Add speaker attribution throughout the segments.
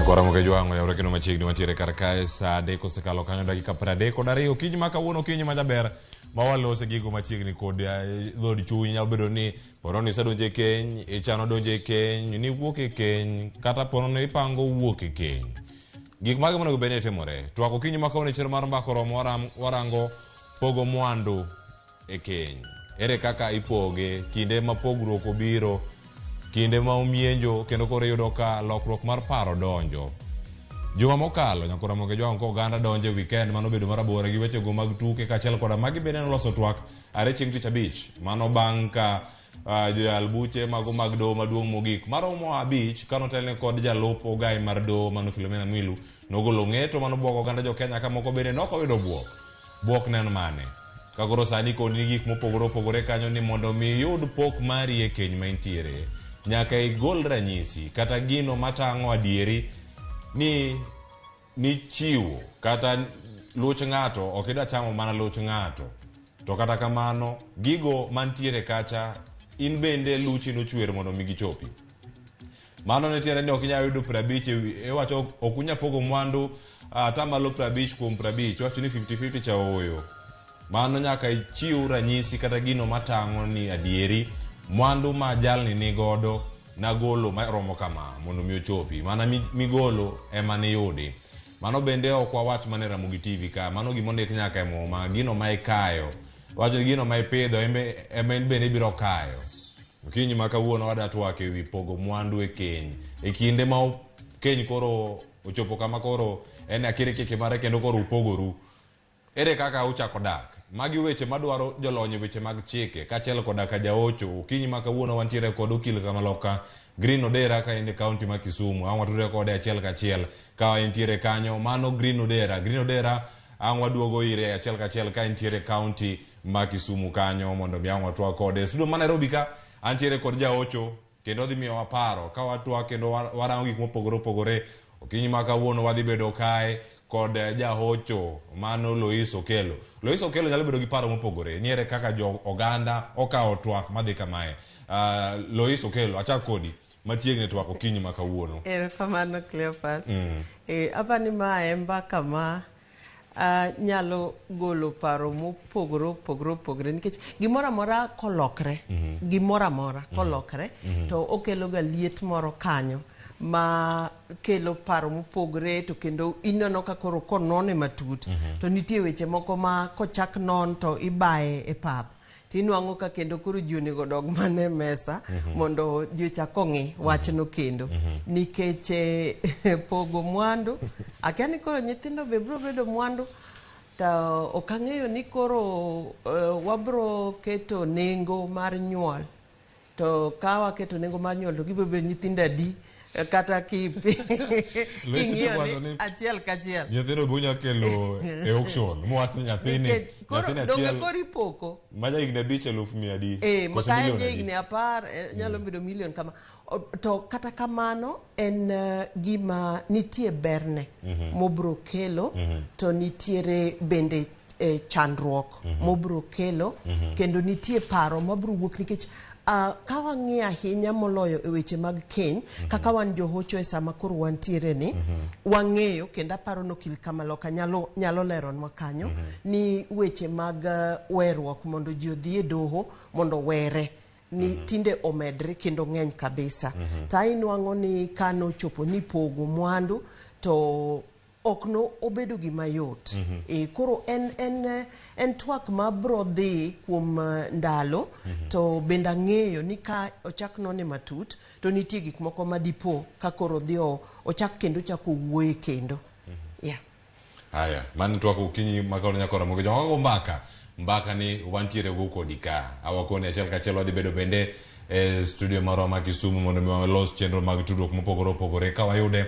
Speaker 1: Koro Kejwang' oyawre kendo machiegni wantiere kar kae saa adek osekalo kanyo dakika 32 okinyi ma kawuono okinyi ma jaber ma walose gigo machiegni kod dhood chuny. Nyalo bedo ni pono ni isedonjo e keny, ichano donjo e keny, niwuok e keny, kata pono ni ipango wuok e keny. Gik mage monego bed ni timore? Twak okinyi ma kawuono e chenro mar Mbaka Oromo warango pogo mwandu e keny. Ere kaka ipoge kinde ma pogruok obiro, kinde ma omienjo kendo koro iyudo ka lokruok mar paro donjo. Juma mokalo nyakora Ramogi Ojwang' ka oganda donjo e weekend mano obedo marabora gi wechego mag tuke kaachiel koda magi bende noloso twak are chieng' tich abich. Mano bang' ka joyal buche mago mag doho maduong' mogik maromo abich kanotelne kod jalup ogai mar doho mano Philomena Mwilu nogolo ng'eto mano bwogo oganda jo Kenya ka moko bende nok oyudo bwok. Bwok ne en mane? Ka koro sani koni ni gik mopogore opogore kanyo ni mondo mi iyud pok mari e keny ma intiere, nyaka igol ranyisi kata gino matang'o adieri ni nichiwo kata luch ng'ato ok idwa chamo mana luch ng'ato. To kata kamano, gigo mantiere kacha in bende luchi nochwer mondo mi gichopi. Mano ne tiende ni ok inyal yudo 50 ewi iwacho ok unyal pogo mwandu atamalo 50 kuom 50 iwacho ni 50-50 cha ooyo. Mano nyaka ichiw ranyisi kata gino matang'o ni adieri mwandu ma jalni nigodo nagolo maromo kama mondo mi ochopi. Mana migolo ema niyudi. Mano bende ok wawach mana e Ramogi TV ka, mano gima ondik nyaka e Muma, gino ma ikayo. Wacho ni gino ma ipidho ema in bende ibiro kayo. Okinyi ma kawuono wadwa twak ewi pogo mwandu e keny. E kinde ma keny koro ochopo kama koro en akirikiki mare kendo koro upogoru. Ere kaka uchako dak? Magi weche madwaro jolony e weche mag chike kaachiel koda ka jaocho. Okinyi ma kawuono wantiere kod okil kamaloka Green Odera ka en e kaunti ma Kisumu. Ang' watudre kode achiel kachiel ka entiere kanyo. Mano Green Odera. Green Odera ang' waduogo ire achiel kachiel ka entiere kaunti ma Kisumu kanyo mondo mi ang' watwak kode. E studio ma Nairobi ka antiere kod jaocho kendo odhi miyowa paro ka watwak kendo warango gik mopogore opogore. Okinyi ma kawuono wadhi bedo kae kod jahocho mano Lois Okello. Lois Okello nyalo bedo gi paro mopogore ni ere kaka jo oganda okawo twak madhi kamae. Lois Okello, achak kodi machiegni twak okinyi ma kawuono.
Speaker 2: Erokamano Cleophas. Apani ma en mbaka ma nyalo golo paro mopogore opogore opogore nikech gimoro amora kolokre, gimoro amora kolokre to okelo ga liet moro kanyo ma kelo paro mopogore, to kendo ineno ka koro konone matut to nitie weche moko ma kochak non to ibaye e pap tinwang'o ka kendo koro ji onego dog mana e mesa mondo ji ochak ong'i wachno kendo nikech pogo mwandu akia ni koro nyithindo be biro bedo mwandu to ok ang'eyo ni koro wabro keto nengo mar nyuol to ka waketo nengo mar nyuol to gibiro bedo nyithindo adi kata king'iyo ni achiel kachiel
Speaker 1: nyithindo be unya kelo e auction muwach ni nyathini
Speaker 2: nyathini achiel koro ipoko
Speaker 1: ma ja higni 5 100,000 adi
Speaker 2: koso ka en ja higni 10 nyalo bedo milion kama. To kata kamano en gima nitie berne mobro kelo to nitiere bende chandruok mobro kelo kendo nitie paro mabro wuok nikech ka wang'iyo ahinya moloyo e weche mag keny kaka wan johocho e sama koro wantiere ni wang'eyo kendo aparo ni okil Kamaloka nyalo leronwa kanyo ni weche mag weruok mondo ji odhi e doho mondo were ni tinde omedre kendo ng'eny kabisa. To inwang'o ni kanochopo ni pogo mwandu to ok no obedo gima yot. Koro en twak ma bro dhi kuom ndalo to bende ang'eyo ni ka ochak none matut to nitie gik moko ma dipo ka koro dhi ochak kendo chako wuoye kendo. Yeah.
Speaker 1: Haya, mano twak okinyi ma kawuono nyakora mogi jogo mbaka. Mbaka ni wantiere go kodi ka. Awakoni achiel kachiel wadhi bedo bende e studio marwa ma Kisumu mondo mi walos chenro mag tudruok mopogore opogore ka wayude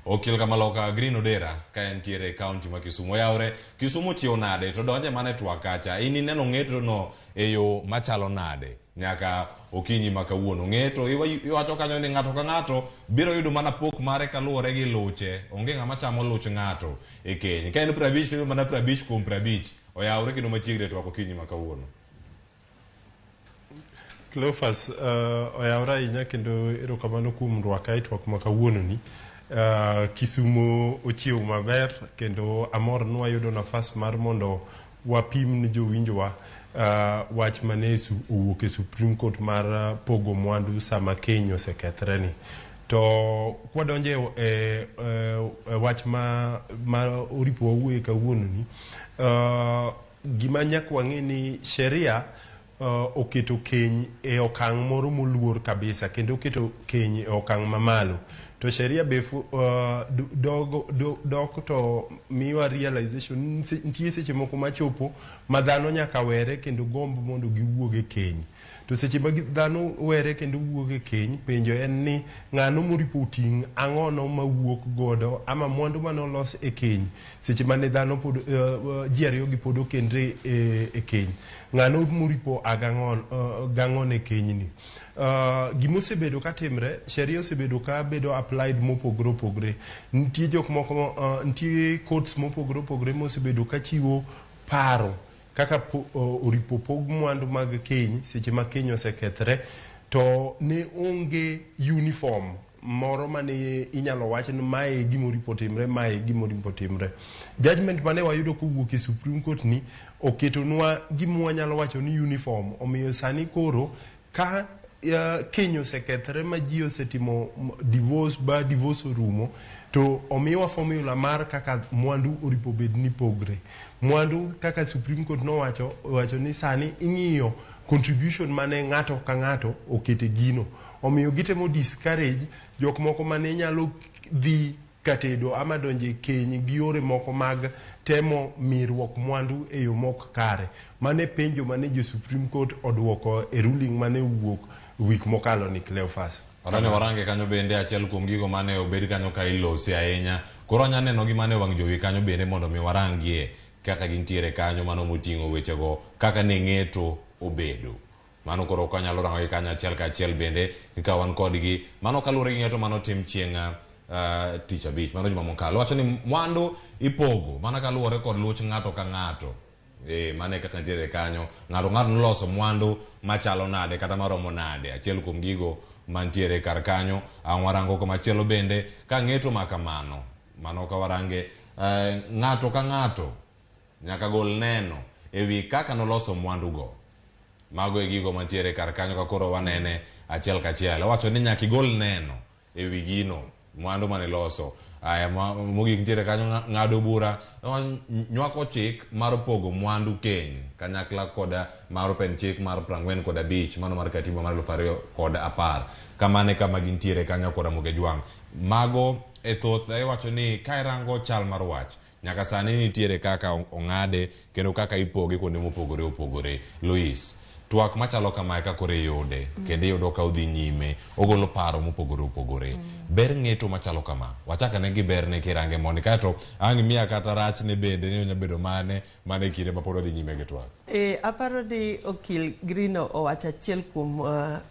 Speaker 1: okil kamaloka Green Odera ka entiere e kaunti ma Kisumu. Oyawre, Kisumu ochiew nade to donje mana e twak kacha. In ineno ng'eto no e yo machalo nade nyaka okinyi ma kawuono. Ng'eto iwacho kanyo ni ng'ato ka ng'ato biro yudo mana pok mare kaluwore gi luche. Onge ng'ama chamo luch ng'ato e keny. Ka en 50 to iyudo mana 50 kuom 50. Oyawre kendo machiegni e twak okinyi ma kawuono.
Speaker 3: Cleophas, oyawre ahinya kendo erokamano kuom rwaka e twak ma kawuononi. Kisumo ochiew maber kendo amor ni wayudo nafas mar mondo wapim ni jowinjowa wach mane owuok e Supreme Court mar pogo mwandu sama keny osekethre ni. To kwadonjo e wach ma oripo wawuoye kawuono ni, gima nyaka wang'e ni sheria oketo keny e okang' moro moluor kabisa kendo oketo keny e okang' mamalo. To sheria be dok to miwa realization nitie seche moko machopo ma dhano nyaka were kendo gomb mondo giwuog e keny. To seche ma dhano were kendo wuok e keny, penjo en ni ng'ano moripo ting' ang'ono mawuok godo ama mwandu manolos e keny seche mane dhano pod ji ariyo gi pod okendre e keny, ng'ano moripo gang'one e kenyni. Gimosebedo ka timre, sheria osebedo ka bedo applied mopogore opogore. Nitie jok moko, nitie courts mopogore opogore mosebedo ka chiwo paro kaka oripo pog mwandu mag keny seche ma keny osekethre, to ne onge uniform moro mane inyalo wach ni mae e gima oripo timre, mae e gima oripo timre. Judgment mane wayudo kowuok e Supreme Court ni oketonwa gima wanyalo wacho ni uniform, omiyo sani koro ka keny osekethre ma ji osetimo divorce ba divorce orumo, to omiwa formula mar kaka mwandu oripo bed ni pogre. Mwandu kaka Supreme Court nowacho, owacho ni sani ing'iyo contribution mane ng'ato ka ng'ato okete gino. Omiyo gitemo discourage jok moko mane nyalo dhi katedo ama donje keny gi yore moko mag temo miruok mwandu e yo mok kare. Mane penjo mane jo Supreme Court oduoko e ruling mane owuok wik mokalo ni Cleophas.
Speaker 1: Orane warange kanyo bende achiel kuom gigo mane obed kanyo ka ilose ahinya. Koro anya neno gi mane wang' jowi kanyo bende mondo mi warangie kaka gintiere kanyo mano moting'o wechego kaka ne ng'eto obedo. Mano koro ok wanyalo rango gi kanyo achiel kachiel bende ka wan kodgi. Mano kaluwore gi ng'eto mano tim chieng' tich abich, mano juma mokalo. Wacho ni mwandu ipogo mana kaluwore kod luch ng'ato ka ng'ato. Mano e kaka nitiere kanyo. Ng'ato ng'ato noloso mwandu machalo nade kata maromo nade. Achiel kuom gigo mantiere kar kanyo. Ang' warango komachielo bende ka ng'eto ma kamano. Mano ka warange ng'ato ka ng'ato nyaka gol neno ewi kaka noloso mwandu go. Mago e gigo mantiere kar kanyo ka koro wanene achiel kachiel. Owacho ni nyaka igol neno ewi gino mwandu maniloso. Aya, mogik nitiere kanyo ng'ado bura nywako chik mar pogo mwandu keny kanyakla koda mar open chik mar 45 mano mar katiba mar 2010. Kamano e kama gintiere kanyo koda Ramogi Ajwang'. Mago e thoth iwacho ni ka irango chal mar wach nyaka sani nitiere kaka ong'ade kendo kaka ipoge kuonde mopogore opogore. Louis, twak machalo kamae ka koro iyude kendo iyudo ka odhi nyime ogolo paro mopogore opogore. Ber ng'eto machalo kama wachak ane gi berne kirange mondi kaeto ang' imiya kata rachne bende ni onya bedo mane mane kinde ma pod wadhi nyime gi twak.
Speaker 2: Aparo ni okil Grino owacho achiel kuom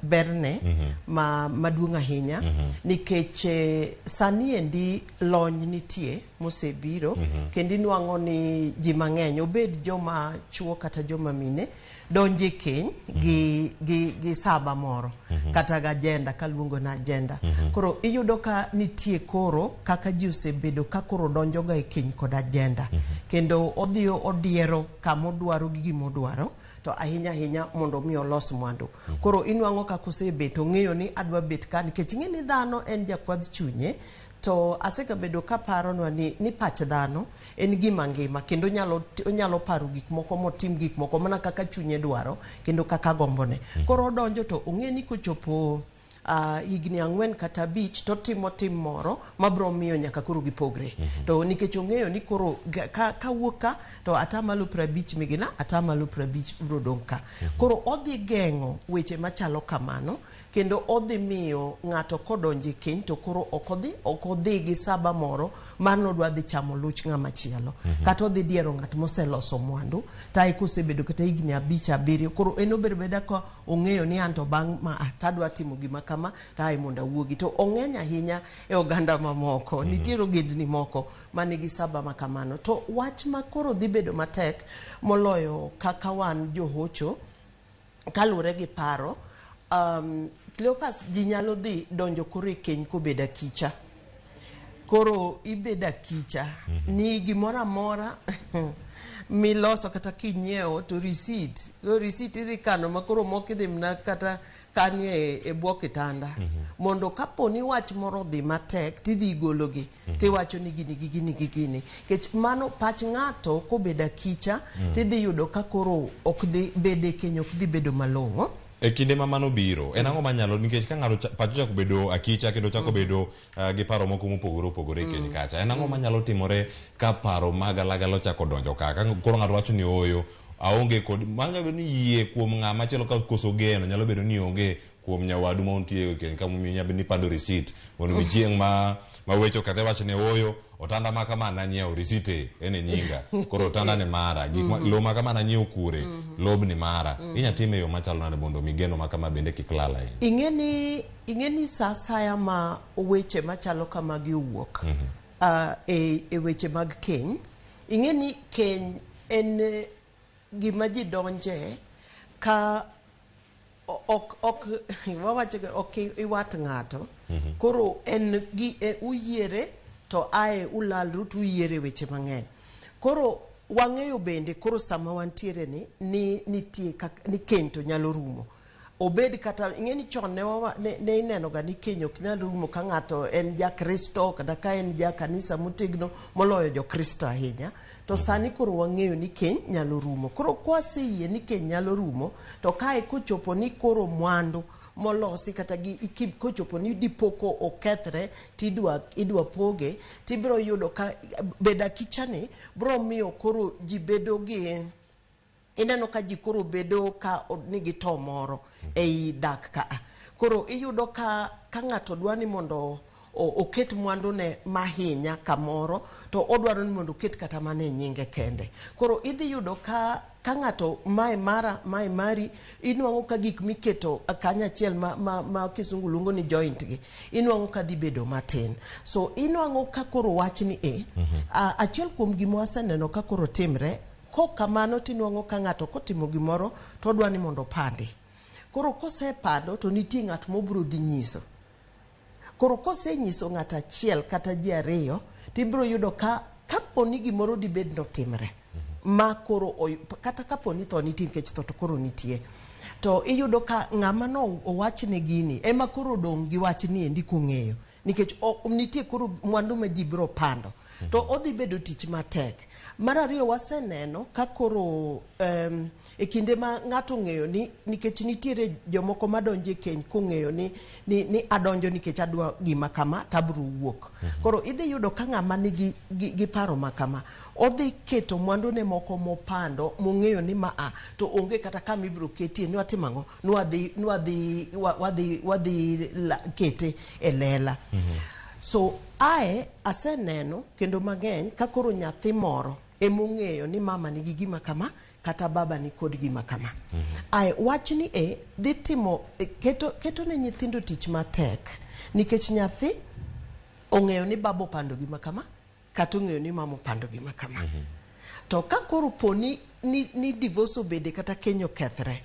Speaker 2: berne ma maduong' ahinya nikech sani endi lony nitie mosebiro kendo inwang'o ni ji mang'eny obed joma chuo kata joma mine donje keny gi saba moro kata gi agenda kaluongo na agenda. Koro iyudo ka nitie koro kaka ji osebedo ka koro donjo ga e keny kod agenda kendo odhi odiero kama odwaro gi gima odwaro to ahinya ahinya mondo mi olos mwandu. Koro inwang'o kaka osebet ong'eyo ni adwa bet ka nikech ing'e ni dhano en jakwadh chunye. To asekabedo kaparonwa ni pach dhano en gima ngima kendo onyalo paro gik moko motim gik moko mana kaka chunye dwaro kendo kaka gombone. Koro odonjo to ong'e ni kochopo higni 4 kata 5 to timo tim moro mabro miyo nyaka koro gipogre. To nikech ong'eyo ni koro kawuok ka to 50% migina 50% bro dong' ka. Koro odhi geng'o weche machalo kamano kendo odhi miyo ng'ato kodonjo e keny to koro ok odhi gi saba moro mar nodwa dhi chamo luch ng'ama chielo. Kata odhi diero ng'at moseloso mwandu to kosebedo kata higni 5 7 koro en obedo beda ka ong'eyo ni anto bang' ma tadwa timo gima kama to ae mondo awuogi. To ong'eny ahinya e oganda mamoko. Nitiere ogendni moko manigi saba ma kamano. To wach ma koro dhi bedo matek moloyo kaka wan johocho kaluwore gi paro, Cleophas ji nyalo dhi donjo koro e keny kobedo akicha. Koro ibedo akicha ni gimoro amora miloso kata kinyiewo to receipt, koro receipt idhi kano ma koro moko idhi mana kata kanie e bwo kitanda mondo kapo ni wach moro odhi matek tidhi igologi tiwacho ni gini gi gini gi gini, nikech mano pach ng'ato kobedo akicha tidhi yudo ka koro ok dhi bedo e keny, ok dhi bedo malong'o.
Speaker 1: E kinde ma mano biro, en ang'o manyalo, nikech ka ng'ato pache ochako bedo akicha kendo ochako bedo gi paro moko mopogore opogore e keny kacha, en ang'o manyalo timore ka paro magalagala ochako donjo ka? Ka koro ng'ato wacho ni ooyo, aonge kod, mano nyalo bedo ni yie kuom ng'ama chielo ka koso geno, nyalo bedo ni onge kuom nyawadu ma untie e keny ka, momiyo nyalo bedo ni pando receipt mondo mi chieng' ma weche okethe wach ni ooyo, otanda ma kama nanyiewo, receipt e en e nyinga, koro otanda ni mara, gik ma lo ma kama nanyiewo kure, lobni mara. Inya time e yo machalo nade mondo mi geno ma kama bende kik lal ahinya?
Speaker 2: Ing'e ni sa asaya ma weche machalo kamagi owuok e weche mag keny, ing'e ni keny en gima ji donje ka ok wawacho ga, ok iwat ng'ato. Koro en gi uyiere to ae ulalru to uyiere weche mang'eny. Koro wang'eyo bende koro sama wantiere ni nitie ni keny to nyalo rumo obed kata ing'e ni chon ne ineno ga ni keny ok nyal rumo ka ng'ato en ja Kristo kata ka en ja kanisa motegno moloyo jo Kristo ahinya. To sani koro wang'eyo ni keny nyalo rumo. Koro kwaseyie ni keny nyalo rumo, to kae kochopo ni koro mwandu molosi kata gi kochopo ni dipo ko okethre tidwa idwa poge, tibiro yudo ka bedo akichani biro miyo koro ji bedo gi, ineno ka ji koro bedo ka nigi to moro ei dak ka. Koro iyudo ka ng'ato dwa ni mondo oket mwandune mahinya kamoro, to odwaro ni mondo oket kata mana e nyinge kende. Koro idhi yudo ka ng'ato mae mara, mae mari, inwang'o ka gik miketo kanyachiel ma kisungu luongo ni joint gi, inwang'o ka dhi bedo matin. So inwang'o ka koro wachni e achiel kuom gima waseneno ka koro timre. Kok kamano tinwang'o ka ng'ato kotimo gimoro to odwa ni mondo opandi. Koro kosepando to nitie ng'at mobiro dhi nyiso. Koro kosenyiso ng'at achiel kata ji ariyo, tibiro yudo ka kapo ni gimoro dibed notimre ma koro kata kapo ni tho nitie, nikech tho to koro nitie, to iyudo ka ng'ama no owachne gini ema koro odong' gi wachni endi kong'eyo, nikech nitie koro mwandu ma ji biro pando to odhi bedo tich matek. Mar ariyo, waseneno ka koro e kinde ma ng'ato ong'eyo ni, nikech nitiere jomoko madonjo e keny kong'eyo ni adonjo nikech adwa gima kama tabro wuok. Koro idhi yudo ka ng'ama nigi gi paro ma kama odhi keto mwandune moko mopando mong'eyo ni maa to onge kata kama ibiro ketie, ni watimo ang'o, nwadhi nwadhi wadhi wadhi kete e lela. So ae aseneno kendo mang'eny ka koro nyathi moro emong'eyo ni mama nigi gima kama kata baba ni kod gima kama. Ae wachni e dhi timo keto ne nyithindo tich matek, nikech nyathi ong'eyo ni baba opando gima kama kata ong'eyo ni mama opando gima kama. To ka koro po ni divorce obede kata keny okethre,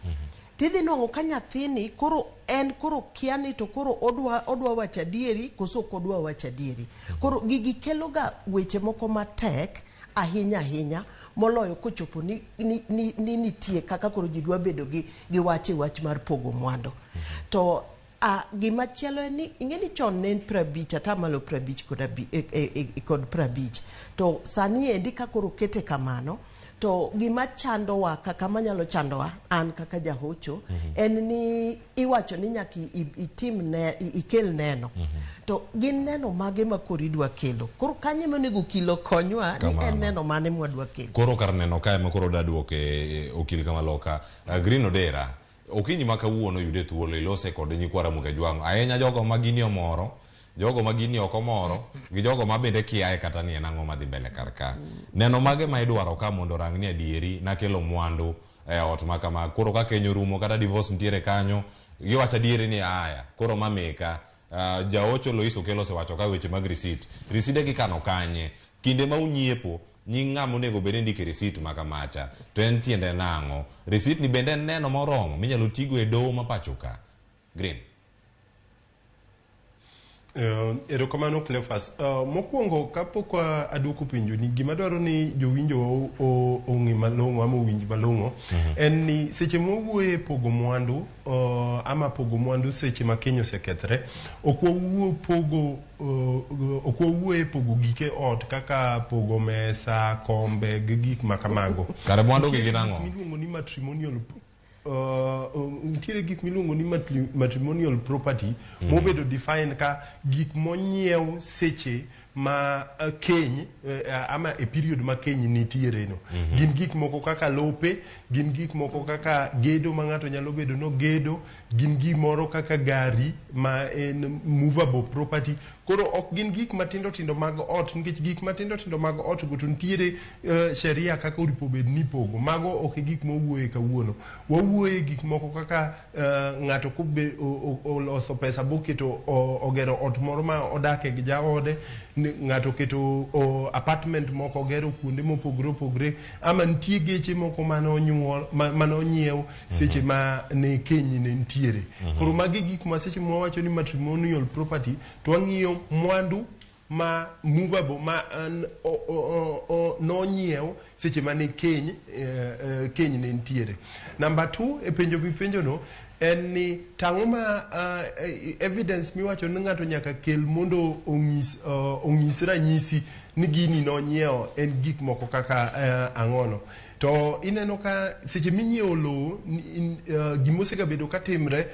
Speaker 2: tidhi nwang'o ka nyathini koro en koro kia ni to koro odwa wacho adieri koso ok odwa wacho adieri. Koro gigi kelo ga weche moko matek ahinya ahinya, moloyo kochopo ni nitie kaka koro ji dwa bedo gi wach e wach mar pogo mwandu. To gima chielo en ni ing'e ni chon ne en 50, 50% kod 50, to sani endi ka koro kete kamano, to gima chandowa kaka manyalo chandowa an kaka jahocho en ni iwacho ni nyaka itim ne ikel neno. To gin neno mage ma koro idwa kelo? Koro kanyo ema onego okil okonywa ni en
Speaker 1: Kamano.
Speaker 2: neno mane mwadwa kelo.
Speaker 1: Koro kar neno kae ma koro daduoke okil kamaloka Green Odera, okinyi ma kawuono yude thuolo ilose kod nyikwa Ramogi Ajwang', ahinya jogo ma gini omoro, jogo ma gini ok omoro, gi jogo ma bende kiaye kata ni en ang'o madhi mbele kar ka. Neno mage ma idwaro ka mondo rang ni adieri nakelo mwandu e ot ma kama? Koro ka keny orumo kata divorce nitiere kanyo, giwacho adieri ni aya koro mameka. Jaocho Lois Okello osewacho ka weche mag receipt, riside gikano kanye? Kinde ma unyiepo, nying ng'ama onego bed ni ndiko e receipt ma kamacha to en tiende nang'o? Receipt ni bende en neno moromo minyalo tigo e doho ma pacho ka? Green.
Speaker 3: Erokamano Cleophas. Mokwongo kapok aduoko penjo ni gima dwaro ni jowinjo ong'e malong'o ama owinj malong'o en ni seche mwawuoye pogo mwandu ama pogo mwandu seche ma keny osekethre, ok wawuo pogo ok wawuoye pogo gike ot kaka pogo mesa, kombe gi gik ma kamago.
Speaker 1: Kare mwandu gi gin ang'o?
Speaker 3: Miluongo ni matrimonial nitiere gik miluongo ni matrimonial property mobedo defined ka gik monyiew seche ma keny ama e period ma keny nitiere no. Gin gik moko kaka lope, gin gik moko kaka gedo ma ng'ato nyalo bedo no gedo, gin gimoro kaka gari ma en movable property. Koro ok gin gik matindo tindo mag ot, nikech gik matindo tindo mag ot go to nitiere sheria kaka oripo bed ni ipogo. Mago ok e gik mwawuoye kawuono. Wawuoye gik moko kaka ng'ato kobe oloso pesa boketo ogero ot moro ma odake gi jaode, ng'ato oketo apartment moko ogero kuonde mopogore opogore, ama nitie geche moko mane onyuol mane onyiew seche ma ne keny ne nitiere. Koro magi gik ma seche mwawacho ni matrimonial property to wang'iyo mwandu ma movable ma an, o, nonyiew seche mane keny keny ne nitiere. Number 2 e penjo mipenjo no en ni tang'o ma evidence miwacho ni ng'ato nyaka kel mondo ong'is ranyisi ni gini nonyiewo en gik moko kaka ang'ono. To ineno ka seche minyiewo lowo gimosegabedo ka timre,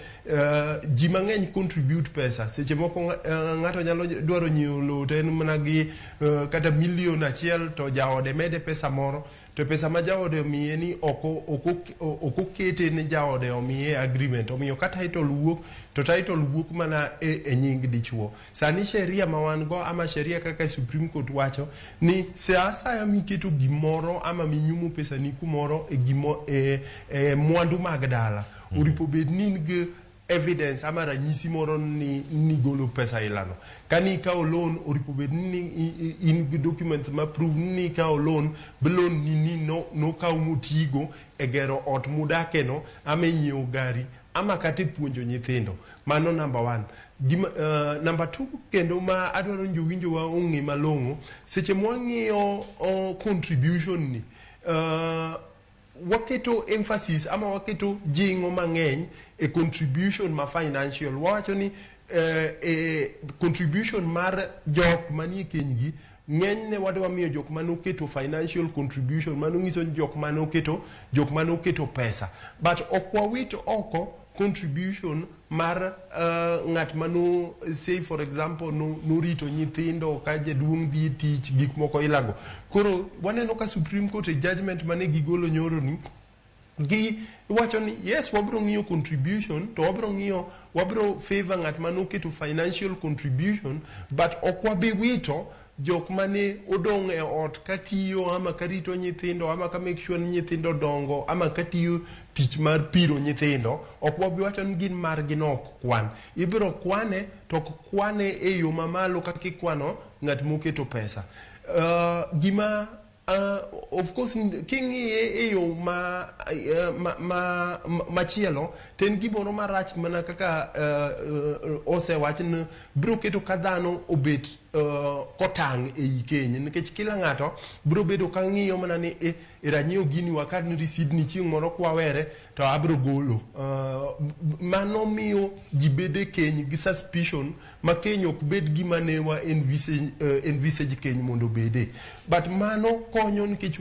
Speaker 3: ji mang'eny contribute pesa. Seche moko ng'ato nyalo dwaro nyiewo lowo to en mana gi kata milion 1 to jaode mede pesa moro, to pesa ma jaode omiye ni ok okete ni jaode omiye agreement. Omiyo ka title wuok to title wuok mana e nying dichuo. Sani sheria ma wan go ama sheria kaka Supreme Court wacho ni sa asaya miketo gimoro ama minyumo pesa ni kumoro e gimo e mwandu mag dala, oripo bed ni in gi evidence ama ranyisi moro ni nigolo pesa ilano. Kani ikawo loan, oripo bed ni in gi documents ma prove ni ikawo loan, be loan ni nokaw motigo e gero ot mudake no, ama e nyiewo gari, ama kata e puonjo nyithindo. Mano number 1. Gima, number 2 kendo ma adwaro ni jowinjo wa ong'e malong'o, seche mwang'iyo contribution ni, waketo emphasis ama waketo jing'o mang'eny e contribution ma financial. Wawacho ni contribution mar jok manie keny gi ng'enyne wadwa miyo jok manoketo financial contribution, mano nyiso ni jok manoketo pesa, but ok wawit oko contribution mar ng'at mano say for example norito nyithindo ka jaduong' dhi e tich, gik moko ilago. Koro waneno ka Supreme Court e judgment mane gigolo nyoro ni gi wacho ni yes, wabro ng'iyo contribution to wabro ng'iyo, wabro favor ng'at manoketo financial contribution, but ok wabi wito jok mane odong' e ot katiyo ama karito nyithindo ama ka make sure ni nyithindo dongo ama katiyo tich mar piro nyithindo. Ok wabi wacho ni gin margi no ok kwan, ibiro kwane to ok kwane e yo mamalo kaka ikwano ng'at moketo pesa. Gima of course king'iye e yo ma machielo to en gimoro marach mana kaka osewach ni biro keto ka dhano obet kotang' ei keny, nikech kila ng'ato biro bedo ka ng'iyo mana ni eranyiewo gini wakan receipt ni chieng' moro kwawere to abiro golo. Mano miyo ji bedo e keny gi suspicion ma keny ok bed gima ne wa envisage keny mondo obede. But mano konyo nikech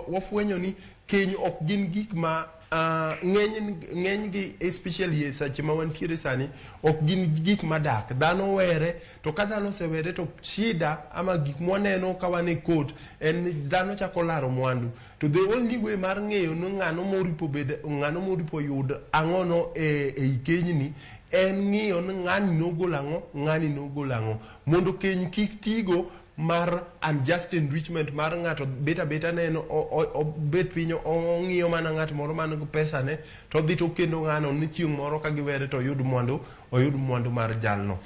Speaker 3: wafwenyo ni keny ok gin gik ma ng'eny gi especially e seche ma wantiere sani ok gin gik madak. Dhano were, to ka dhano osewere to shida ama gik mwaneno ka wan e court en ni dhano chako laro mwandu. To the only way mar ng'eyo ni ng'ano moripo bed, ng'ano moripo yud ang'ono ei kenyni en ng'iyo ni ng'ani nogolo ang'o, ng'ani nogolo ang'o, mondo keny kik tigo mar unjust enrichment mar ng'ato bet abeta neno obet piny ong'iyo mana ng'at moro man gi pesa ne to odhi to okendo ng'ano ni chieng' moro ka giwere to oyud mwandu, oyud mwandu mar jalno.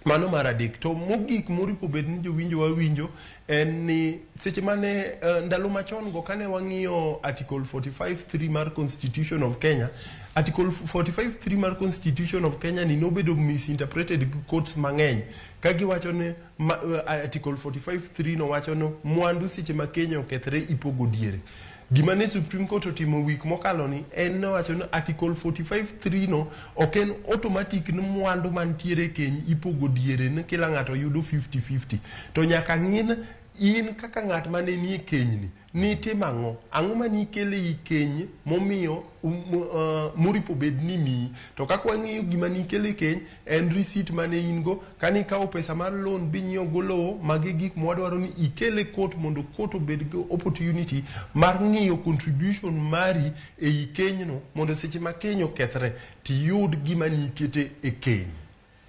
Speaker 3: Mano mar adek. To mogik moripo bed ni jowinjo wawinjo en ni seche mane ndalo machon go kane wang'iyo Article 45(3) mar Constitution of Kenya, Article 45(3) mar Constitution of Kenya ni nobedo misinterpreted gi courts mang'eny ka giwacho ni Article 45(3) no wacho ni mwandu seche ma keny okethre ipogo diere. Gima ne Supreme Court otimo week mokalo ni en nowacho ni Article 45(3) no ok en automatic ni mwandu mantiere e keny ipogo diere ni kila ng'ato yudo 50-50. To nyaka ng'i ni in kaka ng'at mane nie kenyni nitimo ang'o? Ang'o mane ikelo ei keny momiyo moripo bed ni miyi? To kaka wang'iyo gima nikelo e keny en receipt mane in go, kane ikawo pesa mar loan binyiewo go lowo, magi gik mwadwaro ni ikel e court mondo court obed gi opportunity mar ng'iyo contribution mari ei kenyno mondo seche ma keny okethre tiyud gima nikete e keny.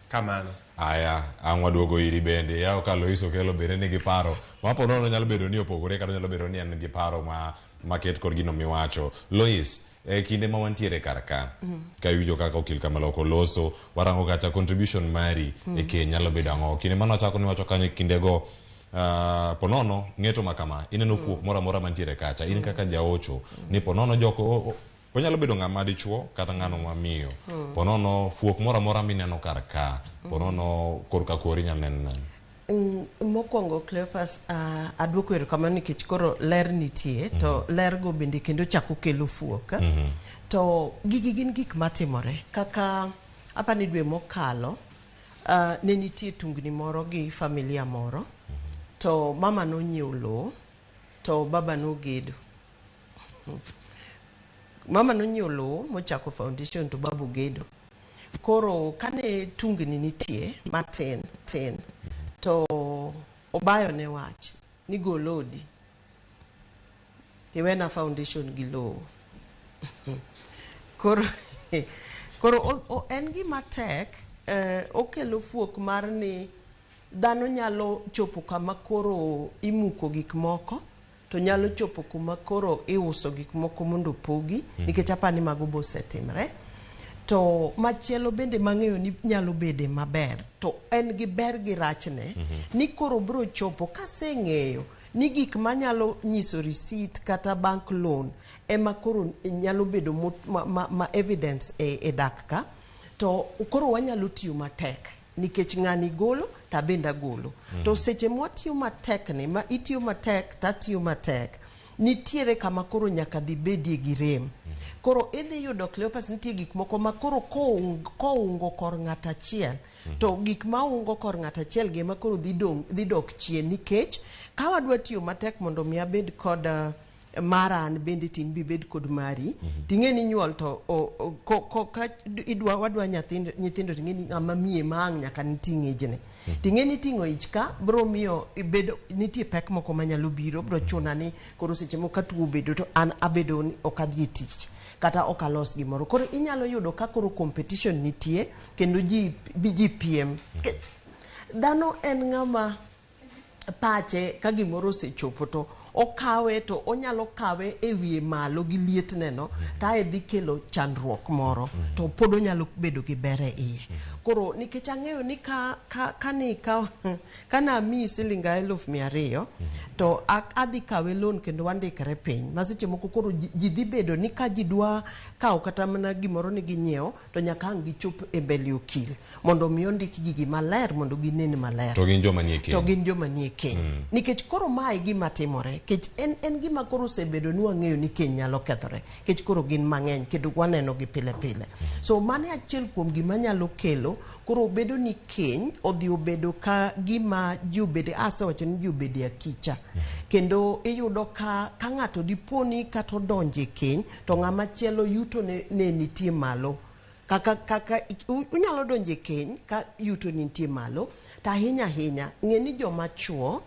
Speaker 3: Kamano.
Speaker 1: Aya, ang' waduogo iri bende. Yawo ka Lois Okello bende nigi paro. Ma po nono nyalo bedo ni opogore kata nyalo bedo ni en gi paro ma maket kod gino miwacho. Lois, e kinde ma wantiere kar ka, ka iwinjo kaka okil Kamaloko loso, warango kacha contribution mari e keny nyalo bedo ang'o? Kinde mane wachako niwacho kanyo e kindego, po nono ng'eto ma kama, ineno fuok moro amora mantiere kacha, in kaka jaocho, ni po nono jok onyalo bedo ng'ama dichuo kata ng'ano ma miyo. Po nono fuok moro amora mineno kar ka, po nono korka kori inyalo neno nang'o?
Speaker 2: Mokwongo Cleophas, aduoko erokamano nikech koro ler nitie, to ler go bende kendo chako kelo fuok. To gigi gin gik matimore kaka apani dwe mokalo, ne nitie tungni moro gi familia moro, to mama nonyiewo lowo to baba nogedo. Mama nonyiewo lowo mochako foundation to baba ogedo. Koro kane tungni nitie matin tin to obayo ne wach ni gol odi iwena foundation gi lowo. Koro en gima tek, okelo fuok mar ni dhano nyalo chopo kama koro imuko gik moko, to nyalo chopo kuma koro iuso gik moko mondo opogi, nikech apani mago be osetimre. To machielo bende mang'eyo ni nyalo bede maber, to en gi ber gi rachne, ni koro bro chopo kaseng'eyo ni gik manyalo nyiso receipt kata bank loan ema koro nyalo bedo ma evidence e dak ka, to koro wanyalo tiyo matek nikech ng'ani golo to abende agolo. To seche mwatiyo matek ni, ma itiyo matek to atiyo matek, nitiere kama koro nyaka dhi bedie gi rem. Koro idhi yudo Cleophas nitie gik moko ma koro koungo kor ng'at achiel, to gik ma ungo kor ng'at achiel gi ema koro dhi dok chien, nikech ka wadwa tiyo matek mondo mi abed kod mara an bende tin bibed kod mari, ting'e ni nyuol to ka idwa wadwa nyithindo ting'e ni ng'ama miye ma ang' nyaka niting' ijni. Ting'e ni ting'o ich ka bro miyo ibedo nitie pek moko manyalo biro, bro chuna ni koro seche moko ka tuo obedo to an abedo ni ok adhi e tich kata ok alos gimoro. Koro inyalo yudo ka koro competition nitie kendo ji piem. Dhano en ng'ama pache ka gimoro osechopo to okawe, to onyalo kawe e wiye malo gi lietne no, to ae dhi kelo chandruok moro, to pod onyalo bedo gi ber e iye. Koro nikech ang'eyo ni ka namiyi siling 200,000 to adhi kawe loan kendo wandikre piny, ma seche moko koro ji dhi bedo ni ka ji dwa kawo kata mana gimoro ni ginyiewo, to nyaka ang' gichop e mbele okil mondo mi ondik gigi maler mondo ginen maler.
Speaker 1: To gin joma nie keny.
Speaker 2: To gin joma nie keny. Nikech koro mae gima timore, nikech en gima koro osebedo ni wang'eyo ni keny nyalo kethore, nikech koro gin mang'eny kendo waneno gi pile pile. So mano e achiel kuom gima nyalo kelo koro bedo ni keny odhi obedo ka gima ji obede, asewacho ni ji obede akicha. Kendo iyudo ka ng'ato dipo ni kata odonjo e keny to ng'ama chielo yuto ne nitie malo. Kaka unyalo donjo e keny ka yuto nitie malo, to ahinya ahinya ng'e ni joma chuo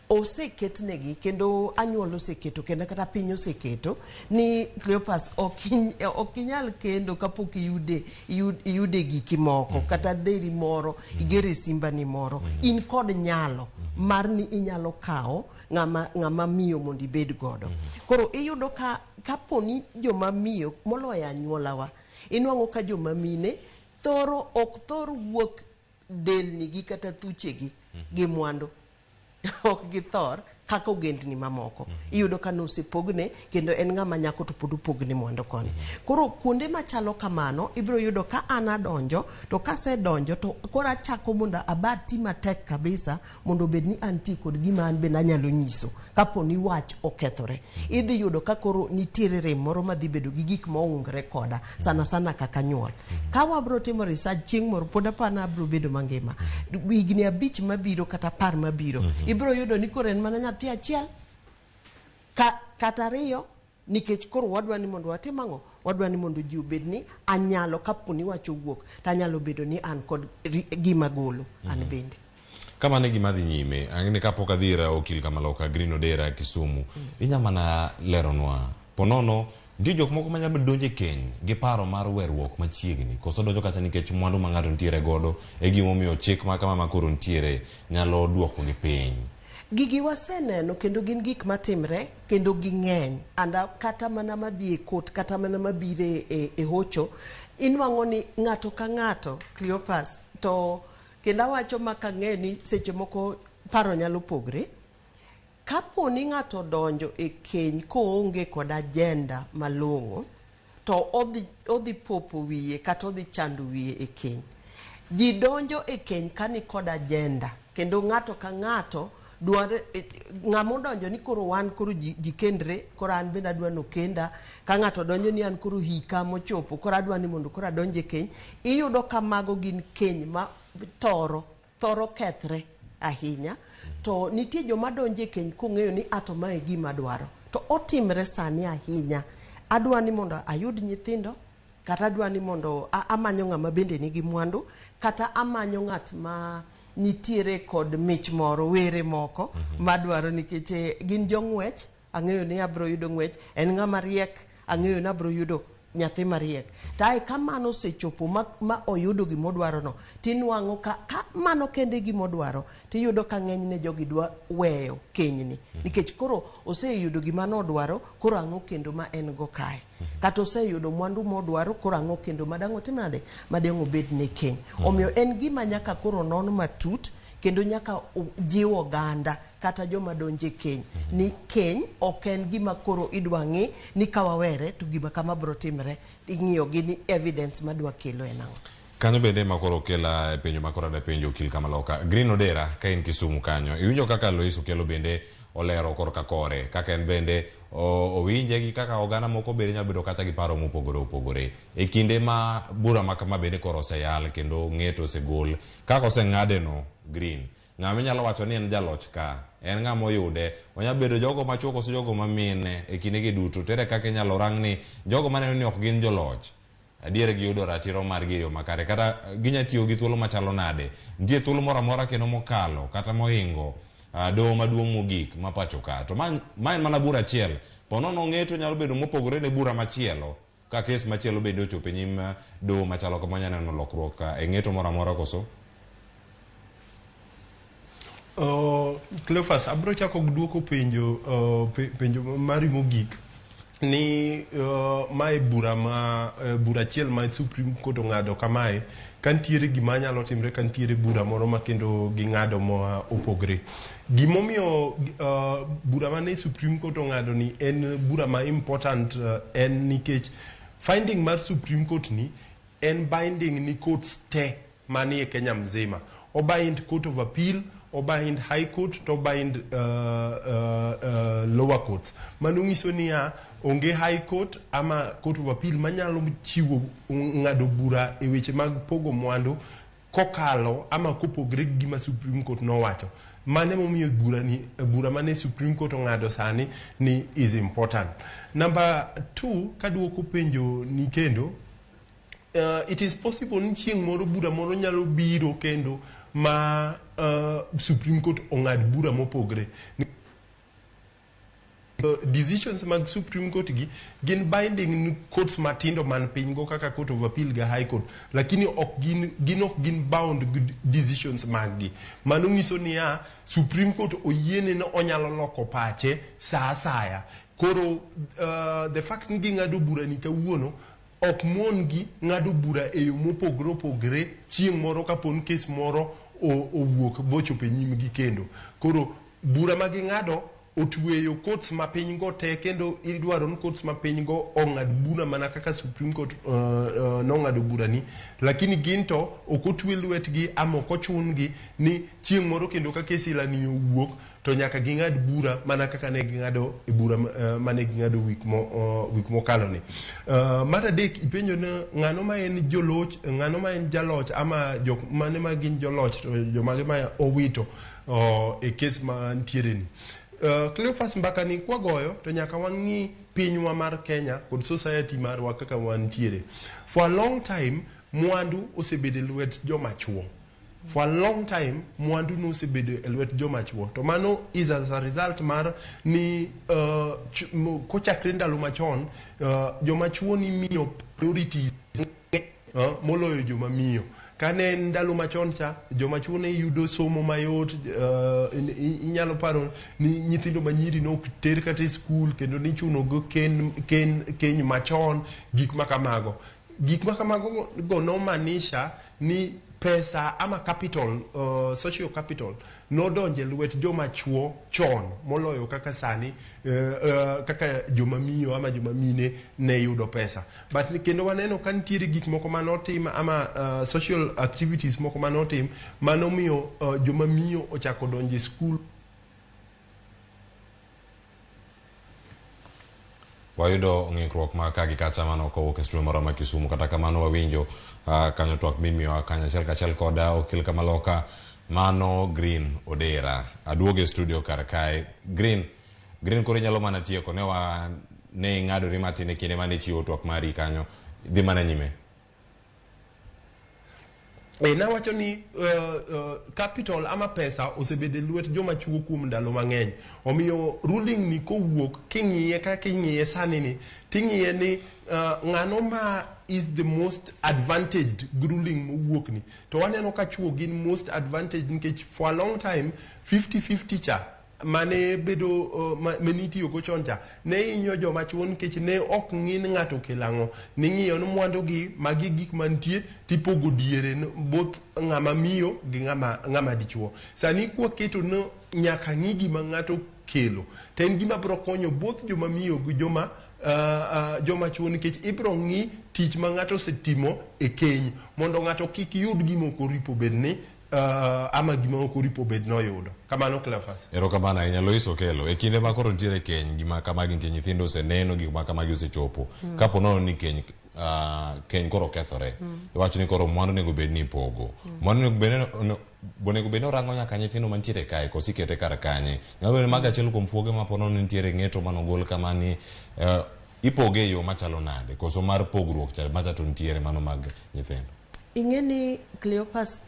Speaker 2: oseketnegi kendo anyuola oseketo kendo kata piny oseketo ni Cleophas ok inyal kendo kapok iyude giki moko, kata dheri moro, igere simbani moro, in kod nyalo mar ni inyalo kawo ng'ama miyo mondo ibed godo. Koro iyudo ka kapo ni joma miyo moloyo anyuolawa, inwang'o ka joma mine thoro ok thor wuok delni gi kata thuchegi gi mwandu. Ok githor. Kaka ogendni mamoko. Iyudo ka nosepogne kendo en ng'ama nyako to pod opogne mwandu koni. Koro kuonde machalo kamano ibiro yudo ka an adonjo to kasedonjo to koro achako mondo abad ti matek kabisa mondo obed ni antie kod gima an bende anyalo nyiso kapo ni wach okethore. Idhi yudo ka koro nitiere rem moro madhi bedo gi gik moungre koda sana sana kaka nyuol. Ka wabro timo research chieng' moro pod apani abro bedo mangima. Higni 5 mabiro kata 10 mabiro ibro yudo ni koro en mana nyathi achiel kata 2 nikech koro wadwa ni mondo watim ang'o? Wadwa ni mondo ji obed ni anyalo kapo ni wach owuok to anyalo bedo ni an kod gima golo an bende.
Speaker 1: Kamano e gima dhi nyime, ang'e ni kapok adhi ir okil Kamaloka Green Odera Kisumu, inya mana leronwa ponono nitie jok moko manyalo bedo donjo e keny gi paro mar weruok machiegni koso donjo kata nikech mwandu ma ng'ato nitiere godo e gimomiyo chik ma kama ma koro nitiere nyalo duoko gi piny.
Speaker 2: Gigi waseneno kendo gin gik matimre kendo ging'eny anda kata mana madhi e court kata mana mabiro e hocho inwang'o ni ng'ato ka ng'ato Cleophas to kendo awacho ma kang'e ni seche moko paro nyalo pogre. Kapo ni ng'ato donjo e keny koonge kod agenda malong'o to odhi popo wiye kata odhi chando wiye e keny. Ji donjo e keny ka ni kod agenda kendo ng'ato ka ng'ato dwaro ng'ama odonjo ni koro wan koro ji kendre koro an bende adwa nokenda ka ng'ato donjo ni an koro hika mochopo koro adwa ni mondo koro adonj e keny iyudo ka mago gin keny ma thoro kethre ahinya to nitie joma donjo e keny kong'eyo ni ato mae gima adwaro to otimre sani ahinya adwa ni mondo ayud nyithindo kata adwa ni mondo amanyo ng'ama bende nigi mwandu kata amanyo ng'at ma nitiere kod mich moro were moko madwaro nikech gin jong'wech ang'eyo ni abro yudo ng'wech en ng'ama riek ang'eyo ni abro yudo nyathi mariek to ae ka mano osechopo ma oyudo gimodwaro no tinwang'o ka mano kende gimodwaro tiyudo ka ng'enyne jogi dwa weyo kenyni nikech koro oseyudo gima nodwaro koro ang'o kendo ma en go kae kata oseyudo mwandu modwaro koro ang'o kendo madang' otim nade madang' obed ne keny. Omiyo en gima nyaka koro non matut kendo nyaka jiw oganda kata joma donje keny ni keny ok en gima koro idwa ng'i ni ka wawere to gima kama bro timre ing'iyo gi ni evidence madwa kelo en ang'o.
Speaker 1: Kanyo bende ma koro kela e penjo ma koro adwa penjo okil Kamaloka. Green Odera ka in Kisumu kanyo iwinjo kaka Lois Okello bende olero korka kore kaka en bende owinje gi kaka oganda moko bende nyalo bedo kata gi paro mopogore opogore e kinde ma bura ma kama bende koro oseyal kendo ng'eto osegol kaka oseng'ade no Green ng'ama inyalo wacho ni en jaloch ka en ng'ama oyude onyalo bedo jogo machuo koso jogo mamine e kindegi duto tere kaka inyalo rang ni jogo maneno ni ok gin joloch adier giyudo ratiro margi e yo makare kata ginya tiyo gi thuolo machalo nade nitie thuolo moro amora kendo mokalo kata mohingo doho maduong' mogik ma pacho ka to ma en mana bura achiel ponono ng'eto nyalo bedo mopogore ne bura machielo ka kes machielo bende ochopo e nyim doho machalo kama wanyalo neno lokruok e ng'eto moro amora koso?
Speaker 3: Cleophas, abro chako duoko penjo penjo mari mogik ni mae bura ma bura achiel ma Supreme Court ong'ado kamae ka nitiere gima nyalo timre ka nitiere bura moro ma kendo ging'ado ma opogre. Gimomiyo bura mane Supreme Court ong'ado ni en bura ma important en nikech finding mar Supreme Court ni en binding ni courts te manie Kenya mzima. Obind Court of Appeal, obind High Court, to obind lower courts. Mano nyiso niya onge High Court ama Court of Appeal manyalo chiwo ng'ado bura e weche mag pogo mwandu kokalo ama kopogre gi gima Supreme Court nowacho. Mano emomiyo bura mane Supreme Court ong'ado sani ni is important. Number 2, kaduoko penjo ni kendo, it is possible ni chieng' moro bura moro nyalo biro kendo ma Supreme Court ong'ad bura mopogre. Decisions mag Supreme Court gi gin binding ni courts matindo man piny go kaka Court of Appeal ga High Court, lakini ok gin bound gi decisions mag gi. Mano nyiso niya Supreme Court oyiene ni onyalo loko pache sa asaya. Koro the fact ni ging'ado bura ni kawuono ok mon gi ng'ado bura e yo mopogore opogore chieng' moro kapo ni kes moro owuok bochopo e nyimgi kendo. Koro bura ma ging'ado Otweyo courts ma piny go te kendo idwaro ni courts ma piny go ong'ad bura mana kaka Supreme Court nong'ado bura ni, lakini gin to ok otwe lwetgi ama ok ochun gi ni chieng' moro kendo ka kes ilani owuok to nyaka ging'ad bura mana kaka ne ging'ado e bura mane ging'ado wik mo, wik mokalo ni. Mar adek ipenjo ni ng'ano ma en joloch, ng'ano ma en jaloch ama jok mane ma gin joloch to jomage ma owito e kes ma ntiere ni. Cleophas, mbaka ni kwagoyo to nyaka wang'i pinywa mar Kenya kod society marwa kaka wantiere. For a long time mwandu osebedo e lwet joma chuo. For a long time mwandu nosebedo e lwet joma chuo. To mano is as a result mar ni kochakre ndalo machon joma chuo nimiyo priorities moloyo joma miyo. Kane en ndalo machon cha, joma chuo ne yudo somo mayot, inyalo paro ni nyithindo manyiri ne ok ter kata e skul kendo nichuno go ken, ken, keny machon, gik ma kamago. Gik ma kamago go nomaanisha ni pesa ama capital, social capital nodonjo e lwet joma chuo chon moloyo kaka sani kaka joma miyo ama joma mine ne yudo pesa. But kendo waneno ka nitiere gik moko manotim ama social activities moko manotim manomiyo joma miyo ochako donjo e skul.
Speaker 1: Wayudo ng'ikruok ma ka gi kacha mano kowuok e studio marwa ma Kisumu. Kata kamano wawinjo kanyo twak mimiyowa kanyo achiel kachiel koda okil kamaloka mano Green Odera. Aduogo e studio kar kae. Green, Green koro inyalo mana tieko ne wa ne ing'adori matin e kinde mane ichiwo twak mari kanyo. Dhi mana nyime.
Speaker 3: E, nawacho ni capital ama pesa osebedo e lwet joma chuo kuom ndalo mang'eny. Omiyo ruling ni kowuok king'iye kaka ing'iye sani ni ting'iye ni ng'ano ma is the most advantaged gi ruling mowuok ni. To waneno ka chuo gin most advantaged nikech for a long time 50-50 cha mane bedo mane itiyogo chon cha ne hinyo joma chuo nikech ne ok ng'i ni ng'ato okelo ang'o, ning'iyo ni mwandu gi magi gik mantie tipogo diere both ng'ama miyo gi ng'ama dichuo. Sani kwaketo ni nyaka ng'i gima ng'ato kelo to en gima biro konyo both joma miyo gi joma chuo nikech ibiro ng'i tich ma ng'ato osetimo e keny mondo ng'ato kik yud gima ok oripo bed ni ama gima ok oripo bed noyudo. Kamano, Cleophas.
Speaker 1: Erokamano ahinya Lois Okelo. E kinde ma koro nitiere keny, gima kamagi nitie, nyithindo oseneno, gik ma kamagi osechopo. Kapo nono ni keny koro kethore, iwacho ni koro mwandu onego bed ni ipogo. Mwandu onego bed ni orango nyaka nyithindo mantiere kae, koso ikete kar kanye. Nyalo bedo ni mago achiel kuom fuoge ma po nono ni nitiere ng'eto manogol kama ni ipoge e yo machalo nade, koso mar pogruok cha macha to nitiere mano mag nyithindo.
Speaker 2: Ing'e ni Cleophas,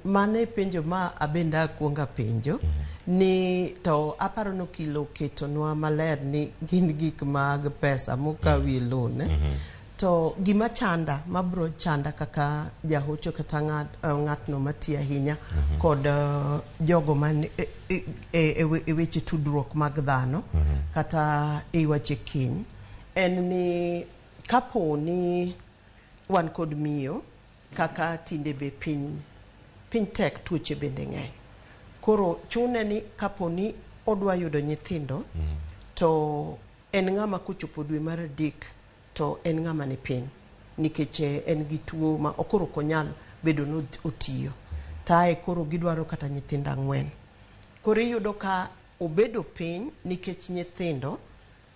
Speaker 2: mano e penjo ma abende akwongo apenjo ni to aparo ni okil oketonwa maler ni gin gik mag pesa mokawie loan. To gima chanda mabro chanda kaka jahocho kata ng'atno matiyo ahinya kod jogo man e weche tudruok mag dhano kata e weche keny en ni kapo ni wan kod miyo kaka tinde be piny tek, tuoche bende ng'eny, koro chune ni kapo ni odwa yudo nyithindo to en ng'ama kochopo dwe mar 3 to en ng'ama ni piny nikech en gi tuo ma koro ok onyal bedo ni otiyo tae koro gidwaro kata nyithindo 4. Koro iyudo ka obedo piny nikech nyithindo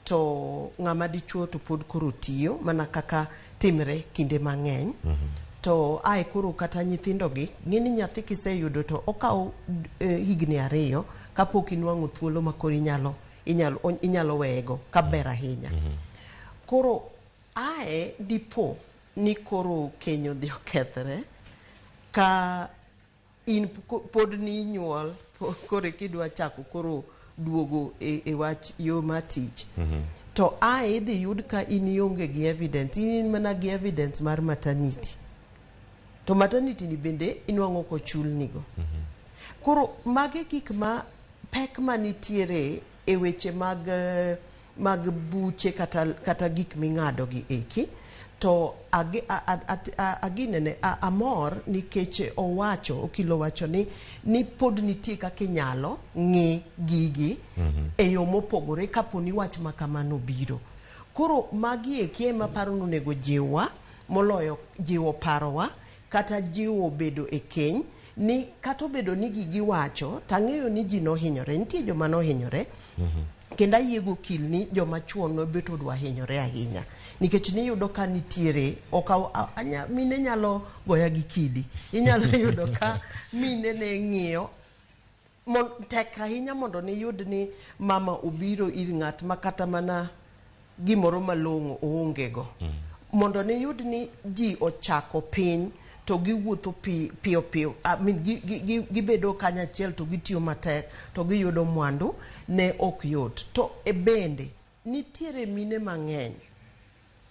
Speaker 2: to ng'ama dichuo to pod koro tiyo mana kaka timre kinde mang'eny. To ae koro kata nyithindo gi ng'e ni nyathi kiseyudo to okawo higni 2 kapok inwang'o thuolo ma koro inyalo weyego kaber ahinya. Koro ae dipo ni koro keny odhi okethre ka in pod ni inyuol koro kidwa chako koro duogo e wach yo mar tich to ae idhi yud ka in ionge gi evidence, in mana gi evidence mar maternity to maternity ni bende inwang'o kochulnigo. Koro magi gik ma pek manitiere e weche mag buche kata gik ming'ado gi eki. To aginene amor nikech owacho, okil owacho ni pod nitie kaka inyalo ng'i gigi e yo mopogore kapo ni wach ma kamano obiro. Koro magi eki ema aparo ni onego jiwwa moloyo jiwo parowa kata jiwo bedo e keny ni kata obedo ni gigi wacho tang'eyo ni ji nohinyore, nitie joma nohinyore. Kendo ayie gokil ni joma chuo nobet odwa hinyore ahinya nikech niyudo ka nitiere mine nyalo goya gi kidi, inyalo yudo ka mine ne ng'iyo tek ahinya mondo niyud ni mama obiro ir ng'at ma kata mana gimoro malong'o oonge go. Mondo niyud ni ji ochako piny to giwuotho piyo piyo, I mean, gibedo kanyachiel to gitiyo matek to giyudo mwandu, ne ok yot. To e bende nitiere mine mang'eny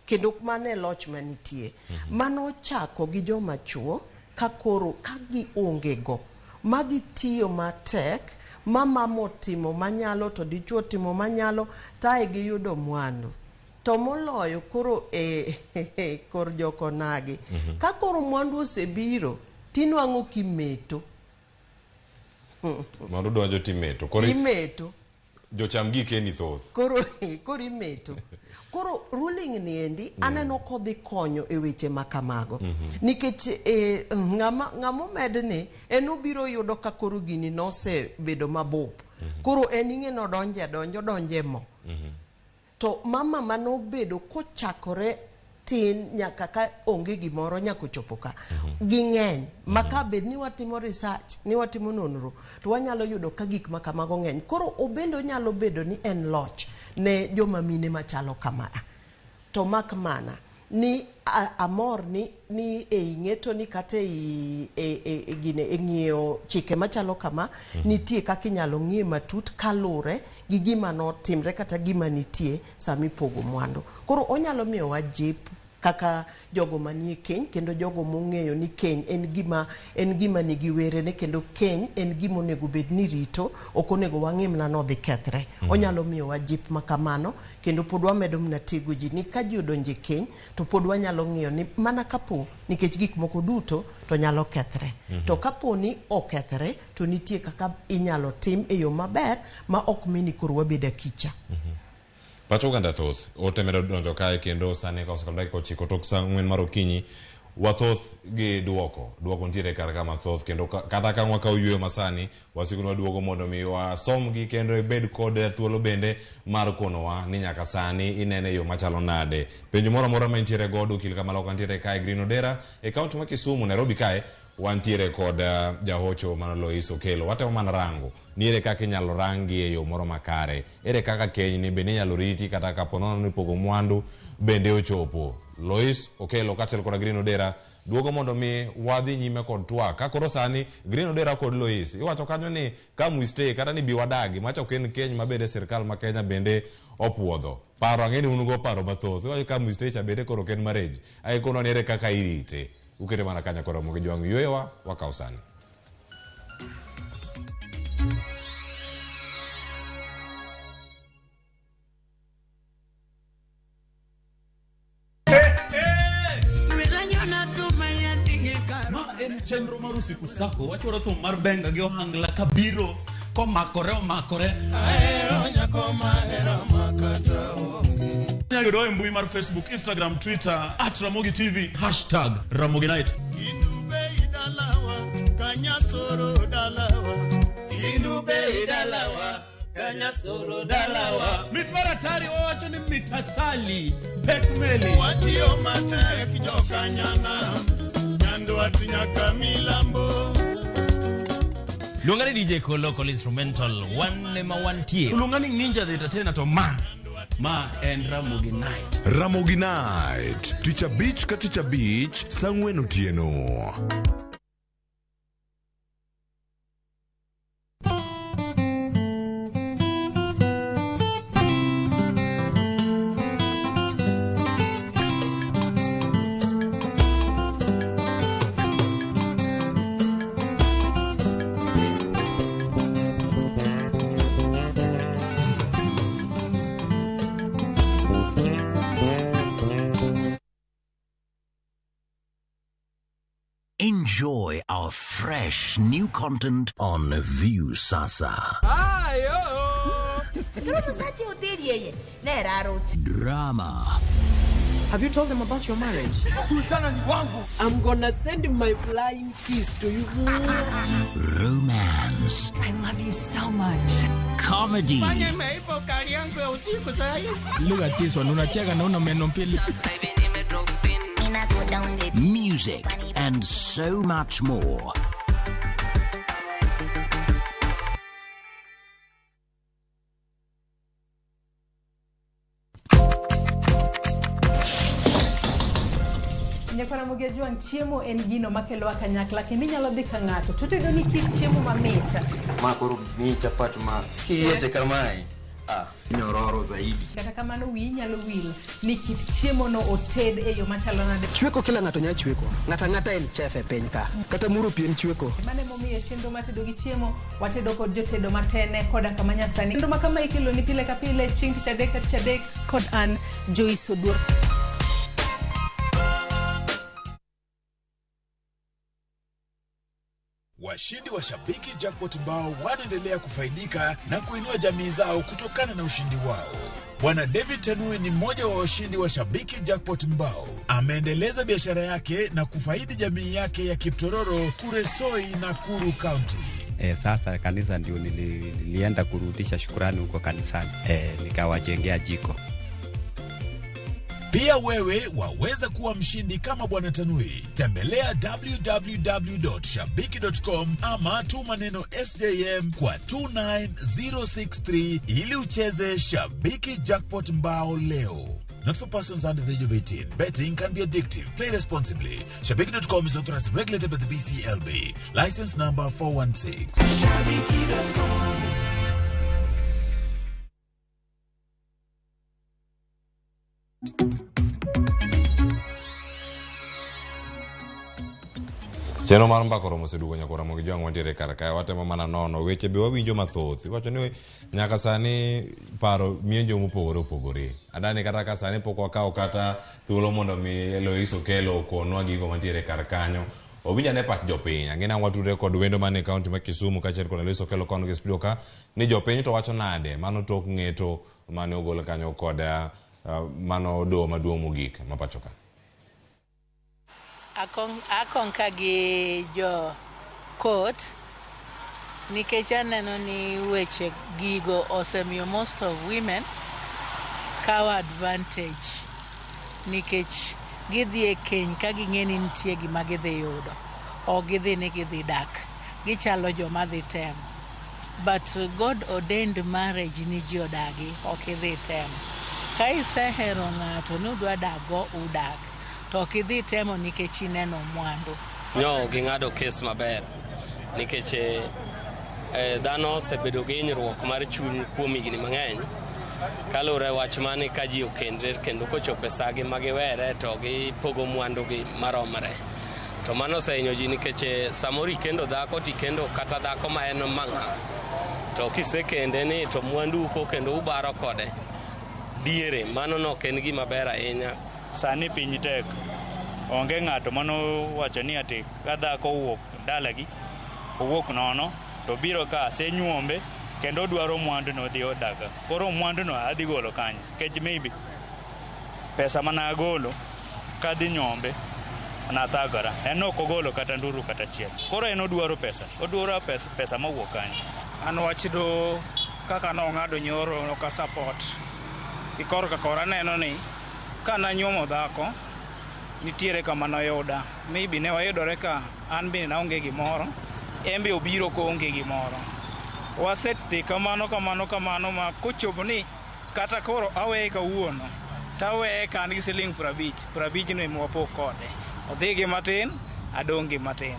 Speaker 2: kendo mano e loch manitie manochako gi joma chuo ka koro ka gionge go ma gitiyo matek ma mama otimo manyalo to dichuo otimo manyalo tae giyudo mwandu. To moloyo koro e kor jokonagi ka koro mwandu osebiro tinwang'o kimeto.
Speaker 1: Mwandu donjo timeto. Koro
Speaker 2: imeto.
Speaker 1: Jocham gikeni thoth.
Speaker 2: Koro imeto. Koro ruling ni endi aneno kodhi konyo e weche ma kamago. Nikech ng'ama omedni en obiro yudo ka koro gini nosebedo mabup. Koro en ing'e nodonje adonja, odonje mo. To mama manobedo kochakore tin nyaka ka onge gimoro nyaka ochopo ka. Ging'eny. Ma ka bed ni watimo research, ni watimo nonro, to wanyalo yudo ka gik ma kamago ng'eny. Koro obende onyalo bedo ni en loch ne joma mine machalo kama. To mak mana ni amor ni ei ng'eto ni kata ei gine e ng'iyo chike machalo kama nitie kaka inyalo ng'iye matut kalure gi gima notimre kata gima nitie sama ipogo mwandu. Koro onyalo miyowa jip kaka jogo manie keny kendo jogo mong'eyo ni keny en gima nigi werene kendo keny en gima onego bed ni rito, ok onego wang'i mana nodhi kethre. Onyalo miyowa jip ma kamano kendo pod wamedo mana tego ji ni ka ji odonjo e keny to pod wanyalo ng'iyo ni mana kapo nikech gik moko duto to nyalo kethre. To kapo ni okethre to nitie kaka inyalo tim e yo maber ma ok mini koro wabedo akicha.
Speaker 1: Pach oganda thoth ote medo donjo kae kendo sani ka osekalo dakika 9 tok saa 4 mar okinyi wathoth gi duoko. Duoko nitiere kar ka mathoth kendo kata ka wakawo yueyo masani wasigu waduogo mondo mi wasomgi kendo ibed kod thuolo bende mar konowa ni nyaka sani inene yo machalo nade. Penjo moro amora ma intiere godo okil kamaloka nitiere kae Green Odera e kaunti ma Kisumu, Nairobi kae wantiere kod jahocho mano Lois Okello. Watemo mana rango ni ere kaka inyalo rangi e yo moro makare, ere kaka keny ni bende inyalo riti kata kapo nono ni pogo mwandu bende ochopo. Lois Okello kaachiel kod Green Odera duogo mondo mi wadhi nyime kod twak. Ka koro sani Green Odera kod Lois iwacho kanyo ni come we stay kata ni bi wadagi, macha ok en keny ma bende sirkal ma Kenya bende opuodho. Paro ang'e ni un go paro mathoth. Iwacho come we stay cha bende koro ok en marriage. Ai kono ni ere kaka irite. Ukete mana kanyo koro mogi jwang' yueyowa wakaw sani.
Speaker 4: Ma en chenro mar Usiku Sako, wachwaro thum mar benga gi ohangla kabiro komakore omakore.
Speaker 5: Ahero nyako mahero makata onge.
Speaker 4: Inyalo yudowa e mbui mar Facebook, Instagram, Twitter @Ramogi TV, hashtag Ramogi Night.
Speaker 5: Indube idalawa, kanyasoro dalawa.
Speaker 4: Indube idalawa, kanyasoro dalawa. Mit mar atari wawacho ni mitasali, pek meli.
Speaker 5: Watiyo matek jokanyana, Nyandwat nyaka milambo.
Speaker 6: Luonga ni DJ Kolo Kolo Instrumental, wan ema wantie.
Speaker 4: Luonga ni Ninja the Entertainer to ma en Ramogi Night.
Speaker 7: Ramogi Night, tich abich ka tich abich, saa 4 otieno.
Speaker 8: Enjoy our fresh new content on Viusasa. Drama.
Speaker 9: Have you told them about your marriage?
Speaker 2: I'm gonna send my flying kiss to you.
Speaker 8: Romance.
Speaker 9: I love you so much.
Speaker 8: Comedy.
Speaker 10: Look at this one, unacheka na una meno mbili.
Speaker 8: Music and so much more.
Speaker 11: Nyakwara Juang, chiemo en gino makelowa kanyakla kendo inyalo dhi ka ng'ato to otedo ni kit chiemo mamit.
Speaker 12: Ma koro miyi chapat ma kiyieche kamae, ah, nyororo zaidi.
Speaker 11: Kata kamano wiyi nyalo wil ni kit chiemo no oted e yo machalo nade.
Speaker 9: Chweko kila ng'ato nyalo chweko. Ng'ato ang'ata en chef e piny ka. Kata muro pi en chweko.
Speaker 11: Mano emomiyo chenro mar tedo gi chiemo watedo kod jotedo matene koda kama nyasani. Chenro ma kama ikelo ni pile ka pile chieng' tich adek ka tich adek kod an Joyce Oduor.
Speaker 7: Washindi wa Shabiki Jackpot Mbao wanaendelea kufaidika na kuinua jamii zao kutokana na ushindi wao. Bwana David Tanui ni mmoja wa washindi wa Shabiki Jackpot Mbao. Ameendeleza biashara yake na kufaidi jamii yake ya Kiptororo, Kuresoi na Kuru County.
Speaker 13: Sasa kanisa ndio nilienda kurudisha shukurani huko kanisani. Nikawajengea jiko.
Speaker 7: Pia wewe waweza kuwa mshindi kama Bwana Tanui. Tembelea www.shabiki.com ama tuma neno SJM kwa 29063 ili ucheze Shabiki Jackpot Mbao leo. Not for persons under the age of 18. Betting can be addictive. Play responsibly. Shabiki.com is authorized and regulated by the BCLB. License number 416. Shabiki.com.
Speaker 1: Chenro mar mbaka oromo oseduogo nyaka Ramogi Jwang' wantiere kar kae watemo mana nono weche be wawinjo mathoth iwacho ni nyaka sani paro mienjo mopogore opogore adani kata ka sani pok wakawo kata thuolo mondo mi Eloise Okelo okonwa gigo mantiere kar kanyo owinj ane pach jopiny ang'e ni ang' watudre kod wendo man e kaunti ma Kisumu kaachiel kod Eloise Okelo kono gi studio ka ni jopiny to wacho nade mano tok ng'eto mane ogol kanyo kod mano doho maduong' mogik ma pacho ka.
Speaker 14: Akonka gi jo court nikech aneno ni weche gigo osemiyo most of women kawo advantage nikech gidhi e keny ka ging'e ni nitie gima gidhi yudo, ok gidhi ni gidhi dak, gichalo joma dhi temo. But God ordained marriage ni ji odagi, ok idhi temo. Ka isehero ng'ato ni udwa dak go, udak. To ok idhi temo nikech ineno mwandu.
Speaker 15: Nyo ging'ado kes maber nikech dhano osebedo gi hinyruok mar chuny kuom higni mang'eny kaluwore wach mane ka ji okendre kendo kochopo e sagi ma giwere to gipogo mwandugi maromre. To mano osehinyo ji nikech samoro ikendo dhako tikendo kata dhako ma en mang'a to kisekende ni to mwandu uko kendo ubaro kode diere, mano no ok en gima ber ahinya.
Speaker 16: Sani piny tek, onge ng'ato mano wacho ni ati ka dhako owuok dalagi owuok nono to biro ka asenyuombe kendo odwaro mwandu no odhi odaga. Koro mwandu no adhi golo kanye? Nikech maybe pesa mana agolo kadhi nyombe nathagora, en ok ogolo kata nduru kata achiel. Koro en odwaro pesa, odwaro pesa mowuok kanye?
Speaker 17: An wach do kaka nong'ado nyoro ok support. Gi korka kora aneno ni kananyuomo dhako nitiere kama noyuda, maybe ne wayudore ka an be naonge gimoro, en be obiro koonge gimoro. Wasedhi kamano kamano kamano ma kochopo ni kata koro aweye kawuono taweye ka an gi siling 50, 50 no ema wapog kode. Odhi gi matin, adong' gi matin.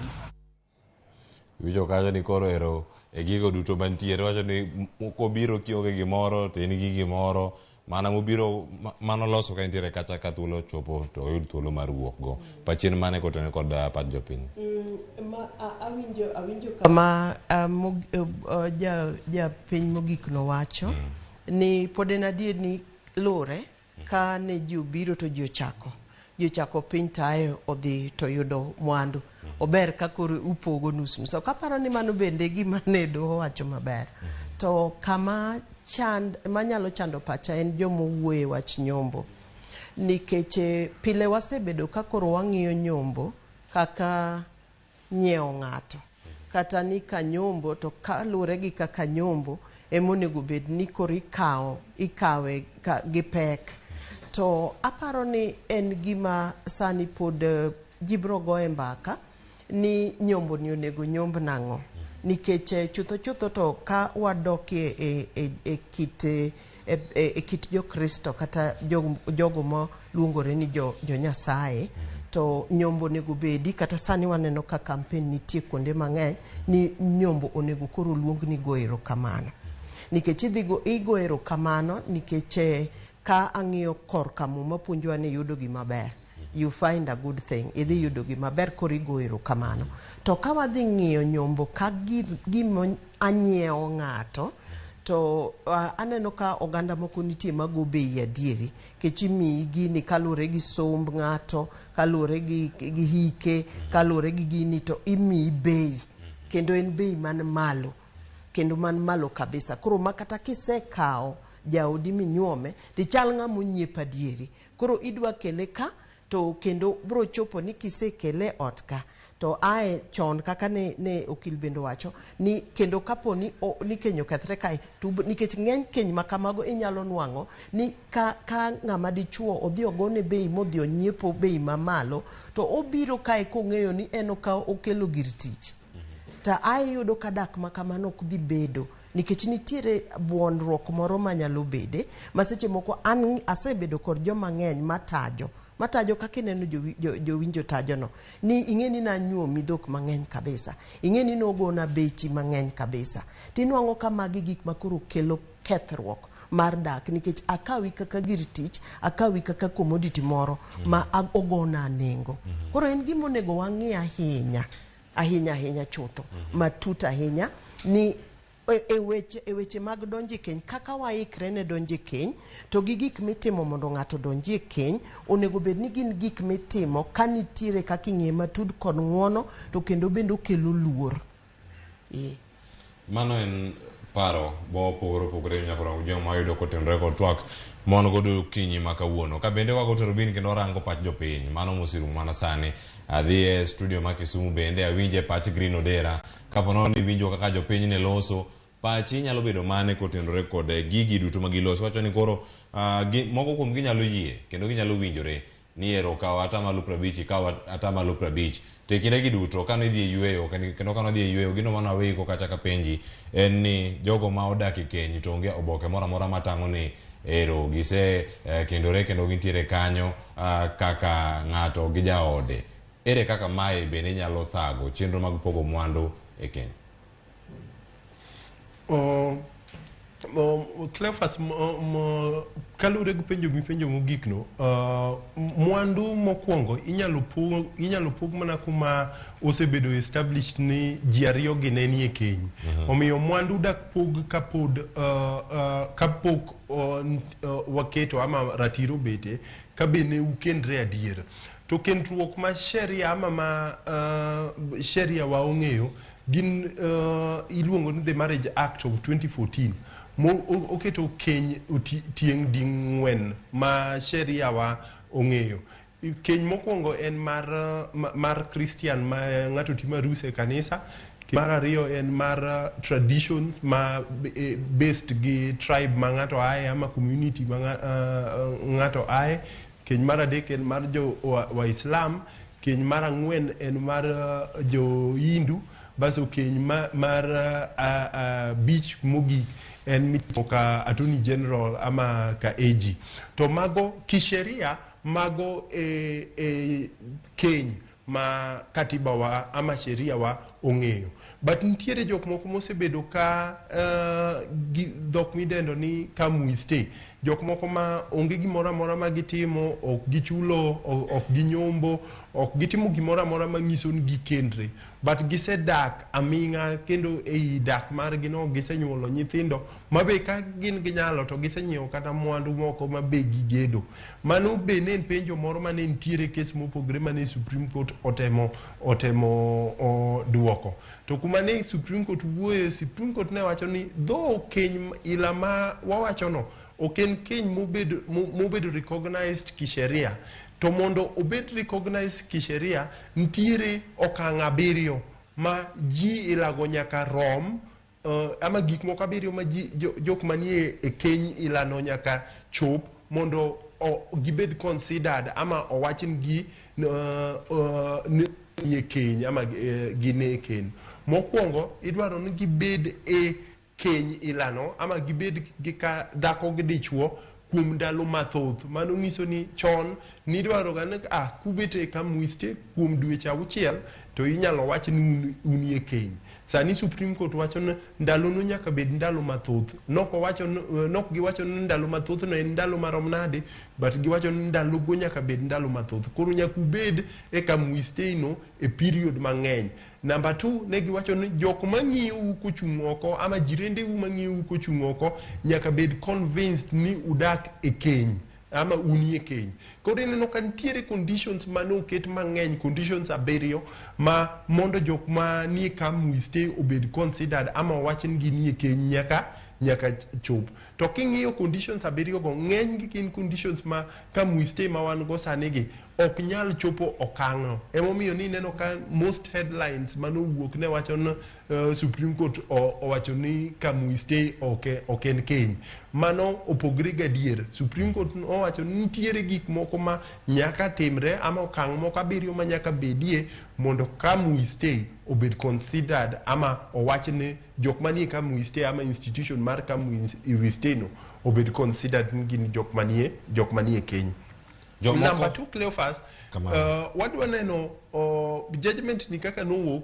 Speaker 1: Iwinjo kacha ni koro ero e gigo duto mantiere wacho ni kobiro kionge gimoro to in gi gimoro mana mobiro mano loso ka nitiere kacha ka thuolo chopo to oyud thuolo mar wuok go. Pachien mane kotene kod pach jopiny?
Speaker 2: Awinjo kama japiny mogik nowacho ni pod en adier ni lure ka ne ji obiro to ji ochako piny tae odhi to yudo mwandu. Ober ka koro upogo nus nus. Ok aparo ni mano bende gima ne doho wacho maber. To kama chand manyalo chando pacha en joma owuoyo e wach nyombo. Nikech pile wasebedo ka koro wang'iyo nyombo kaka nyiewo ng'ato. Kata ni kanyombo to kaluwore gi kaka nyombo ema onego bed ni koro ikawo ikawe ka, gi pek. To aparo ni en gima sani pod ji biro goye mbaka ni nyombo ni onego nyomb nang'o. Nikech chutho chutho to ka wadok e kit jokristo kata jogo ma luongore ni jo Nyasaye, to nyombo onego bedi kata sani waneno ka campaign nitie kuonde mang'eny ni nyombo onego koro luong ni go erokamano. Nikech idhi go igo erokamano nikech ka ang'iyo korka Muma puonjowa ni yudo gima ber. You find a good thing. Idhi yudo gima ber koro igo erokamano. To ka wadhi ng'iyo nyombo ka gima anyiewo ng'ato, to aneno ka oganda moko nitie mago bei adieri. Nikech imiyi gini kaluwore gi somb ng'ato, kaluwore gi hike, kaluwore gi gini to imiyi bei. Kendo en bei man malo. Kendo man malo kabisa. Koro ma kata kisekawo jaodi minyuome, tichal ng'ama onyiepo adieri. Koro idwa kele ka, to kendo bro chopo ni kisekele ot ka to ae chon kaka ne okil bende wacho ni kendo kapo ni ni keny okethre kae to nikech ng'eny keny ma kamago inyalo nwang'o ni ka ng'ama dichuo odhi ogone bei modhi onyiepo bei mamalo to obiro kae kong'eyo ni en okawo okelo gir tich. To ae iyudo ka dak ma kamano ok dhi bedo nikech nitiere buonruok moro manyalo bede ma seche moko an asebedo kod joma ng'eny matajo kaka ineno jowinjo tajono ni ing'e ni nanyuomi dhok mang'eny kabisa, ing'e ni nogona bechi mang'eny kabisa, tinwang'o ka magi gik makoro kelo kethruok mar dak nikech akawi kaka gir tich, akawi kaka commodity moro ma ogona nengo. Koro en gima onego wang'i ahinya ahinya ahinya chutho matut ahinya ni e weche mag donjo e keny kaka waikre ne donjo e keny to gi gik mitimo mondo ng'ato odonji e keny onego bed ni gin gik mitimo ka nitiere kaka ing'e matut kod ng'uono to kendo bende okelo luor.
Speaker 1: Mano en paro mopogore opogore nyaka joma wayudo kotenore kod twak mon godo okinyi ma kawuono. Ka bende wago torubin kendo warango pach jopiny, mano moserumo mana sani. Adhi e studio ma Kisumu bende awinje pach Green Odera. Kapo nono ni iwinjo kaka jopiny ne loso, pachi nyalo bedo mane kotenore kod gigi duto ma giloso. Wacho ni koro moko kuom gi nyalo yie kendo ginyalo winjore ni ero kaw atamalo 50 ikaw atamalo 50. To e kindegi duto kane idhi e yweyo kendo kane odhi e yweyo gino mane aweyi koka achako apenji en ni jogo ma odak e keny to onge oboke moro amora matang'o ni ero gise kendore kendo gintiere kanyo kaka ng'ato gi jaode. Ere kaka mae bende nyalo thago chenro mag pogo mwandu e keny?
Speaker 3: Cleophas, kaluwore gi penjo mipenjo mogikno, mwandu mokwongo inyalo pog mana kuma osebedo established ni ji ariyo gi ne nie keny. Omiyo mwandu dak pog kapod kapok waketo ama ratiro bete ka be ne ukendre adier. To kendruok ma sheria ama ma sheria wa ong'eyo gin iluongo ni the Marriage Act of 2014 oketo keny tieng' ding'wen ma sheria wa ong'eyo. Keny mokwongo en mar Christian ma ng'ato timo arus e kanisa. Mar ariyo en mar tradition ma based gi tribe ma ng'ato ae ama community ma ng'ato ae. Keny mar adek en mar jo Waislam. Keny mar ang'wen en mar jo Hindu. Baso keny mar abich mogik en mitimo ka Attorney General ama ka AG. To mago kisheria mago e keny ma katiba wa ama sheria wa ong'eyo. But nitiere jok moko mosebedo ka dhok midendo ni come we stay. Jok moko ma onge gimoro amora ma gitimo, ok gichulo, ok ginyombo, ok gitimo gimoro amora manyiso ni gikendre, but gisedak aming'a kendo ei dak margi no gisenyuolo nyithindo ma be ka gin gi nyalo to gisenyiewo kata mwandu moko ma be gigedo. Mano be ne en penjo moro mane nitiere kes mopogre mane Supreme Court otemo duoko. To kuma ne Supreme Court wuoye, Supreme Court ne wacho ni though keny ila ma wawachono ok en keny mobedo recognized kisheria, to mondo obed recognized kisheria nitiere okang' 7 ma ji ilago nyaka rom, ama gik moko 7 ma ji jok manie e keny ilano nyaka chop mondo gibed considered ama owach ni gi e keny ama gin e keny. Mokwongo idwaro ni gibed e keny ilano ama gibed gi ka dhako gi dichuo kuom ndalo mathoth. Mano nyiso ni chon nidwaro ga ni kubet e come we stay kuom dweche 6 to inyalo wach ni unie keny. Sani Supreme Court wacho ni ndalono nyaka bed ndalo mathoth. Nok giwacho ni ndalo mathoth no en ndalo marom nade, but giwacho ni ndalogo nyaka bed ndalo mathoth. Koro nyaka ubed e come we stay no e period mang'eny. Number 2, ne giwacho ni jok mang'iyou kochung' oko ama jirendeu mang'iyou kochung' oko nyaka bed convinced ni udak e keny ama unie keny. Koro ineno ka nitiere conditions mane oket mang'eny, conditions 7 ma mondo jok manie come we stay obed considered ama owach ni ginie keny nyaka chop. To king'iyo conditions 7 go, ng'eny gi gin conditions ma come we stay ma wan go sani gi ok nyal chopo okang'no. Emomiyo ni ineno ka most headlines manowuok ne wacho ni Supreme Court owacho ni come we stay ok en keny. Mano opogre gadier. Supreme Court owacho ni nitiere gik moko ma nyaka timre ama okang' moko 7 ma nyaka bedie mondo come we stay obed considered ama owach ni jok manie come we stay ama institution mar come we stay no obed considered ni gin jok manie keny. Number 2, Cleophas, wadwa neno judgment ni kaka nowuok,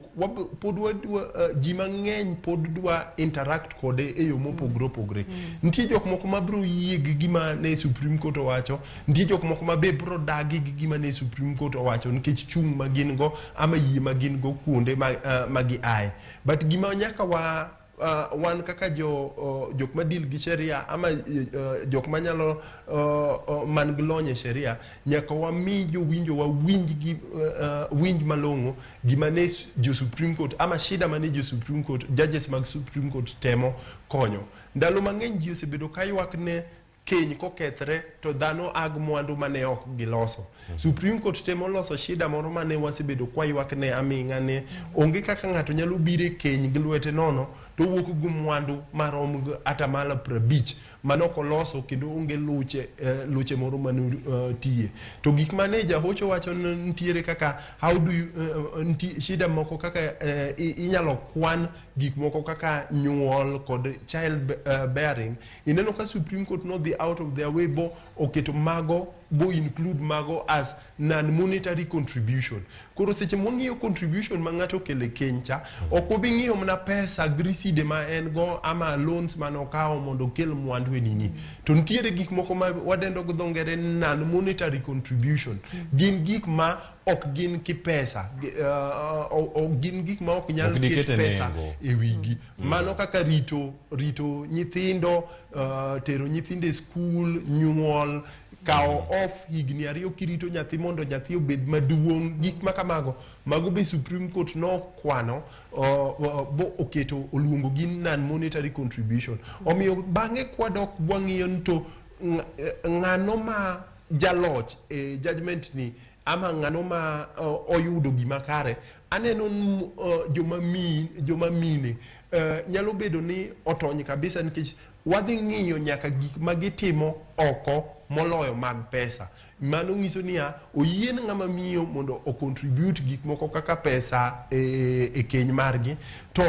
Speaker 3: pod wadwa ji mang'eny pod dwa interact kode e yo mopogore opogore. Nitie jok moko ma biro yie gi gima ne Supreme Court owacho, nitie jok moko ma be biro dagi gi gima ne Supreme Court owacho nikech chung' ma gin go ama yie ma gin go kuonde ma gi aye. But gima nyaka wan kaka jok ma deal gi sheria ama jok manyalo man gi lony e sheria, nyaka wami jowinjo wawinj gi winj malong'o gima ne jo Supreme Court ama shida mane jo Supreme Court, judges mag Supreme Court temo konyo. Ndalo mang'eny ji osebedo ka ywak ne keny kokethre to dhano ag mwandu mane ok giloso. Supreme Court temo loso shida moro mane wasebedo kwa ywak ne aming'a ne onge kaka ng'ato nyalo biro e keny gi lwete nono to wuok gi mwandu marom atamalo 50 mane ok oloso kendo onge luche moro mane tiye. To gik mane jahocho wacho ni nitiere kaka how do you shida moko kaka inyalo kwan gik moko kaka nyuol kod child bearing. Ineno ka Supreme Court nodhi out of their way bo oketo mago bo include mago as non-monetary contribution. Koro seche mwang'iyo contribution ma ng'ato okelo e keny cha, ok obi ng'iyo mana pesa gi riside ma en go ama loans mane okawo mondo okel mwandu e nini. To nitiere gik moko ma wadendo gi dho ngere non-monetary contribution. Gin gik ma ok gin kipesa, gin gik ma ok nyal ket pesa e wigi. Mano kaka rito nyithindo, tero nyithindo e skul, nyuol, kawo off higni 2 kirito nyathi mondo nyathi obed maduong', gik ma kamago. Mago be Supreme Court nokwano bo oketo oluongo gi non-monetary contribution. Omiyo bang'e kwadok wang'iyo ni to ng'ano ma jaloch e judgment ni ama ng'ano ma oyudo gima kare. Aneno joma mine nyalo bedo ni otony kabisa nikech wadhi ng'iyo nyaka gik ma gitimo oko moloyo mag pesa. Mano nyiso niya oyien ng'ama miyo mondo o contribute gik moko kaka pesa e keny margi, to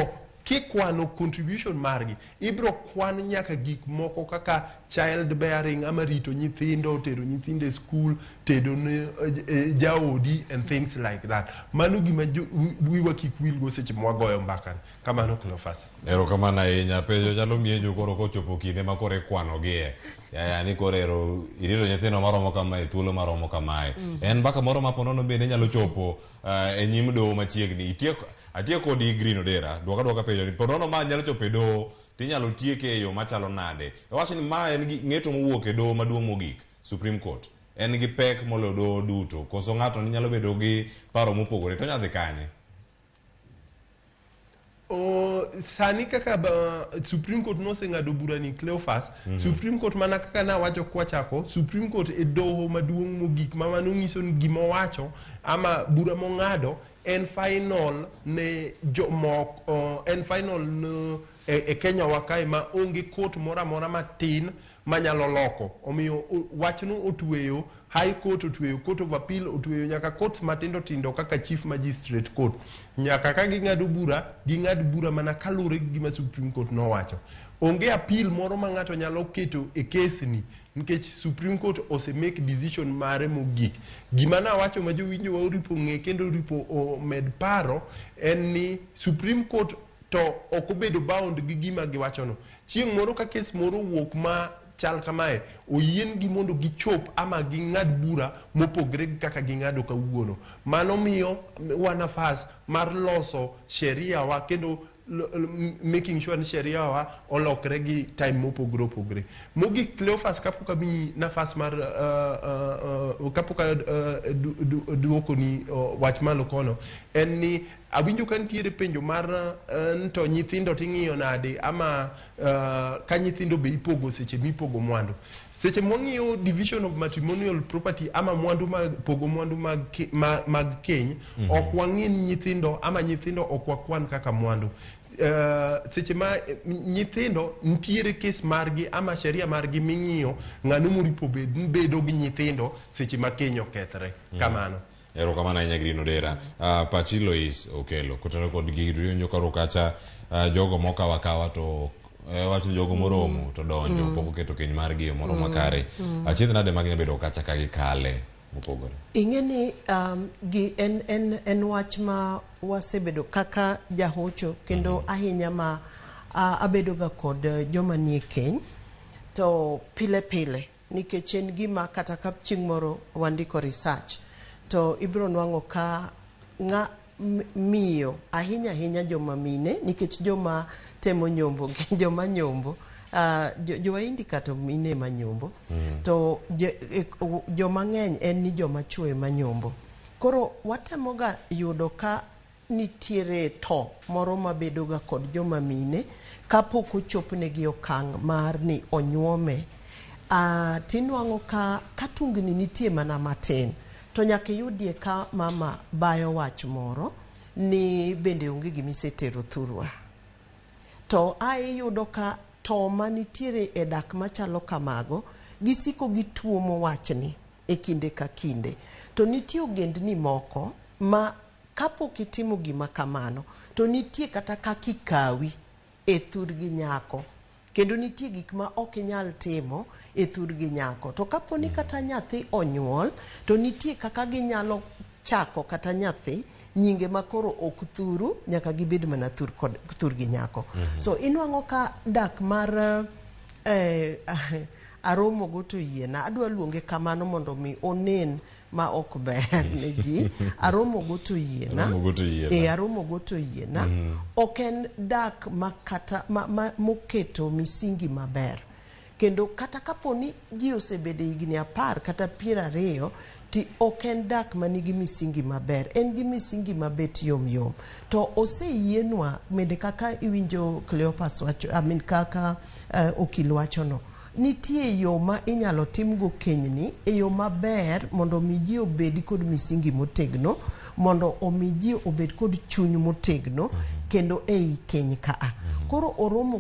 Speaker 3: kikwano contribution margi ibro kwan nyaka gik moko kaka child bearing ama rito nyithindo, tero nyithindo e skul, tedo ne jaodi and things like that. Mano gima wiwa kik wilgo seche mwagoyo mbaka. Kamano Cleophas.
Speaker 1: Erokamano ahinya. Penjo nyalo mienjo koro kochopo kinde ma koro ikwanogie. Yaya ni koro ero irito nyithindo maromo kamae thuolo maromo kamae. En mbaka moro ma ponono bende nyalo chopo e nyim doho machiegni. Itieko atieko kodi Green Odera. Duoka duoka penjo ni ponono ma nyalo chopo e doho tinyalo tieke e yo machalo nade? Wach ni ma en ng'eto mowuok e doho maduong' mogik, Supreme Court. En gi pek moloyo doho duto. Koso ng'ato ni nyalo bedo gi paro mopogore to onyalo dhi kanye?
Speaker 3: Sani kaka Supreme Court noseng'ado bura ni Cleophas, Supreme Court mana kaka nawacho kwachako, Supreme Court e doho maduong' mogik ma mano nyiso ni gima owacho ama bura mong'ado en final ne jomok, en final ne e Kenya wa kae ma onge court moro amora matin manyalo loko. Omiyo wachno otweyo High Court, otweyo Court of Appeal, otweyo nyaka courts matindo tindo kaka Chief Magistrate Court. Nyaka ka ging'ado bura, ging'ad bura mana kaluwore gi gima Supreme Court nowacho. Onge appeal moro ma ng'ato nyalo keto e case ni nikech Supreme Court ose make decision mare mogik. Gima nawacho ma jowinjo wa oripo ng'e kendo oripo omed paro en ni Supreme Court to ok obedo bound gi gima giwachono. Chieng' moro ka kes moro owuok ma chal kamae, oyiengi mondo gichop ama ging'ad bura mopogre gi kaka ging'ado kawuono. Mano miyo wa nafas mar loso sheria wa kendo making sure ni sheria wa olokre gi time mopogre opogre. Mogik Cleophas kapok amiyi nafas mar kapok duokoni wach malo kono en ni awinjo ka nitiere penjo mar to nyithindo ting'iyo nade ama ka nyithindo be ipogo seche mipogo mwandu. Seche mwang'iyo division of matrimonial property ama mwandu mag pogo mwandu mag keny, ok wang'i nyithindo ama nyithindo ok wakwan kaka mwandu. Seche ma nyithindo nitiere kes margi ama sheria margi ming'iyo ng'ano moripo bed bedo gi nyithindo seche ma keny okethre. Kamano.
Speaker 1: Erokamano ahinya Green Odera. Pachi Lois Okelo kotenore kod gigi to iwinjo koro kacha jogo mokawo akawa to wach ni jogo moromo to donjo pok oketo keny margi e moro makare. Achiedh nade mag bedo kacha ka gikale mopogore.
Speaker 2: Ing'e ni gi en wach ma wasebedo kaka jahocho kendo ahinya ma abedo ga kod joma nie keny to pile pile nikech en gima kata ka chieng' moro wandiko research to ibiro nwang'o ka ng'a miyo ahinya ahinya joma mine nikech joma temo nyombo gi joma nyombo jowaindi kata mine ma nyombo to joma ng'eny en ni joma chwo ema nyombo. Koro watemoga yudo ka nitiere to moro mabedoga kod joma mine kapok ochopnegi okang' mar ni onyuome, tinwang'o ka tungni nitie mana matin to nyaka iyudie ka mama bayo wach moro ni bende onge gimisetero thurwa. To ae iyudo ka to manitiere e dak machalo kamago gisiko gituomo wachni e kinde ka kinde. To nitie ogendni moko ma kapok itimo gima kamano to nitie kata kaka ikawi e thurgi nyako kendo nitie gik ma ok inyal timo e thurgi nyako. To kapo ni kata nyathi onyuol to nitie kaka ginyalo chako kata nyathi nyinge ma koro ok thuru nyaka gibed mana thurgi nyako. So inwang'o ka dak mar aromo go to yiena adwa luonge kamano mondo mi onen ma ok ber ne ji. Aromo go to yiena. Aromo go to yiena. Ok en dak ma kata moketo misingi maber. Kendo kata kapo ni ji osebedo higni 10 kata 20 ti ok en dak manigi misingi maber. En gi misingi mabet yom yom. To oseyienwa mende kaka iwinjo Cleophas wacho, I mean kaka okil wachono. Nitie yo ma inyalo timgo kenyni e yo maber mondo mi ji obed kod misingi motegno, mondo omi ji obed kod chuny motegno kendo ei keny kaa. Koro aromo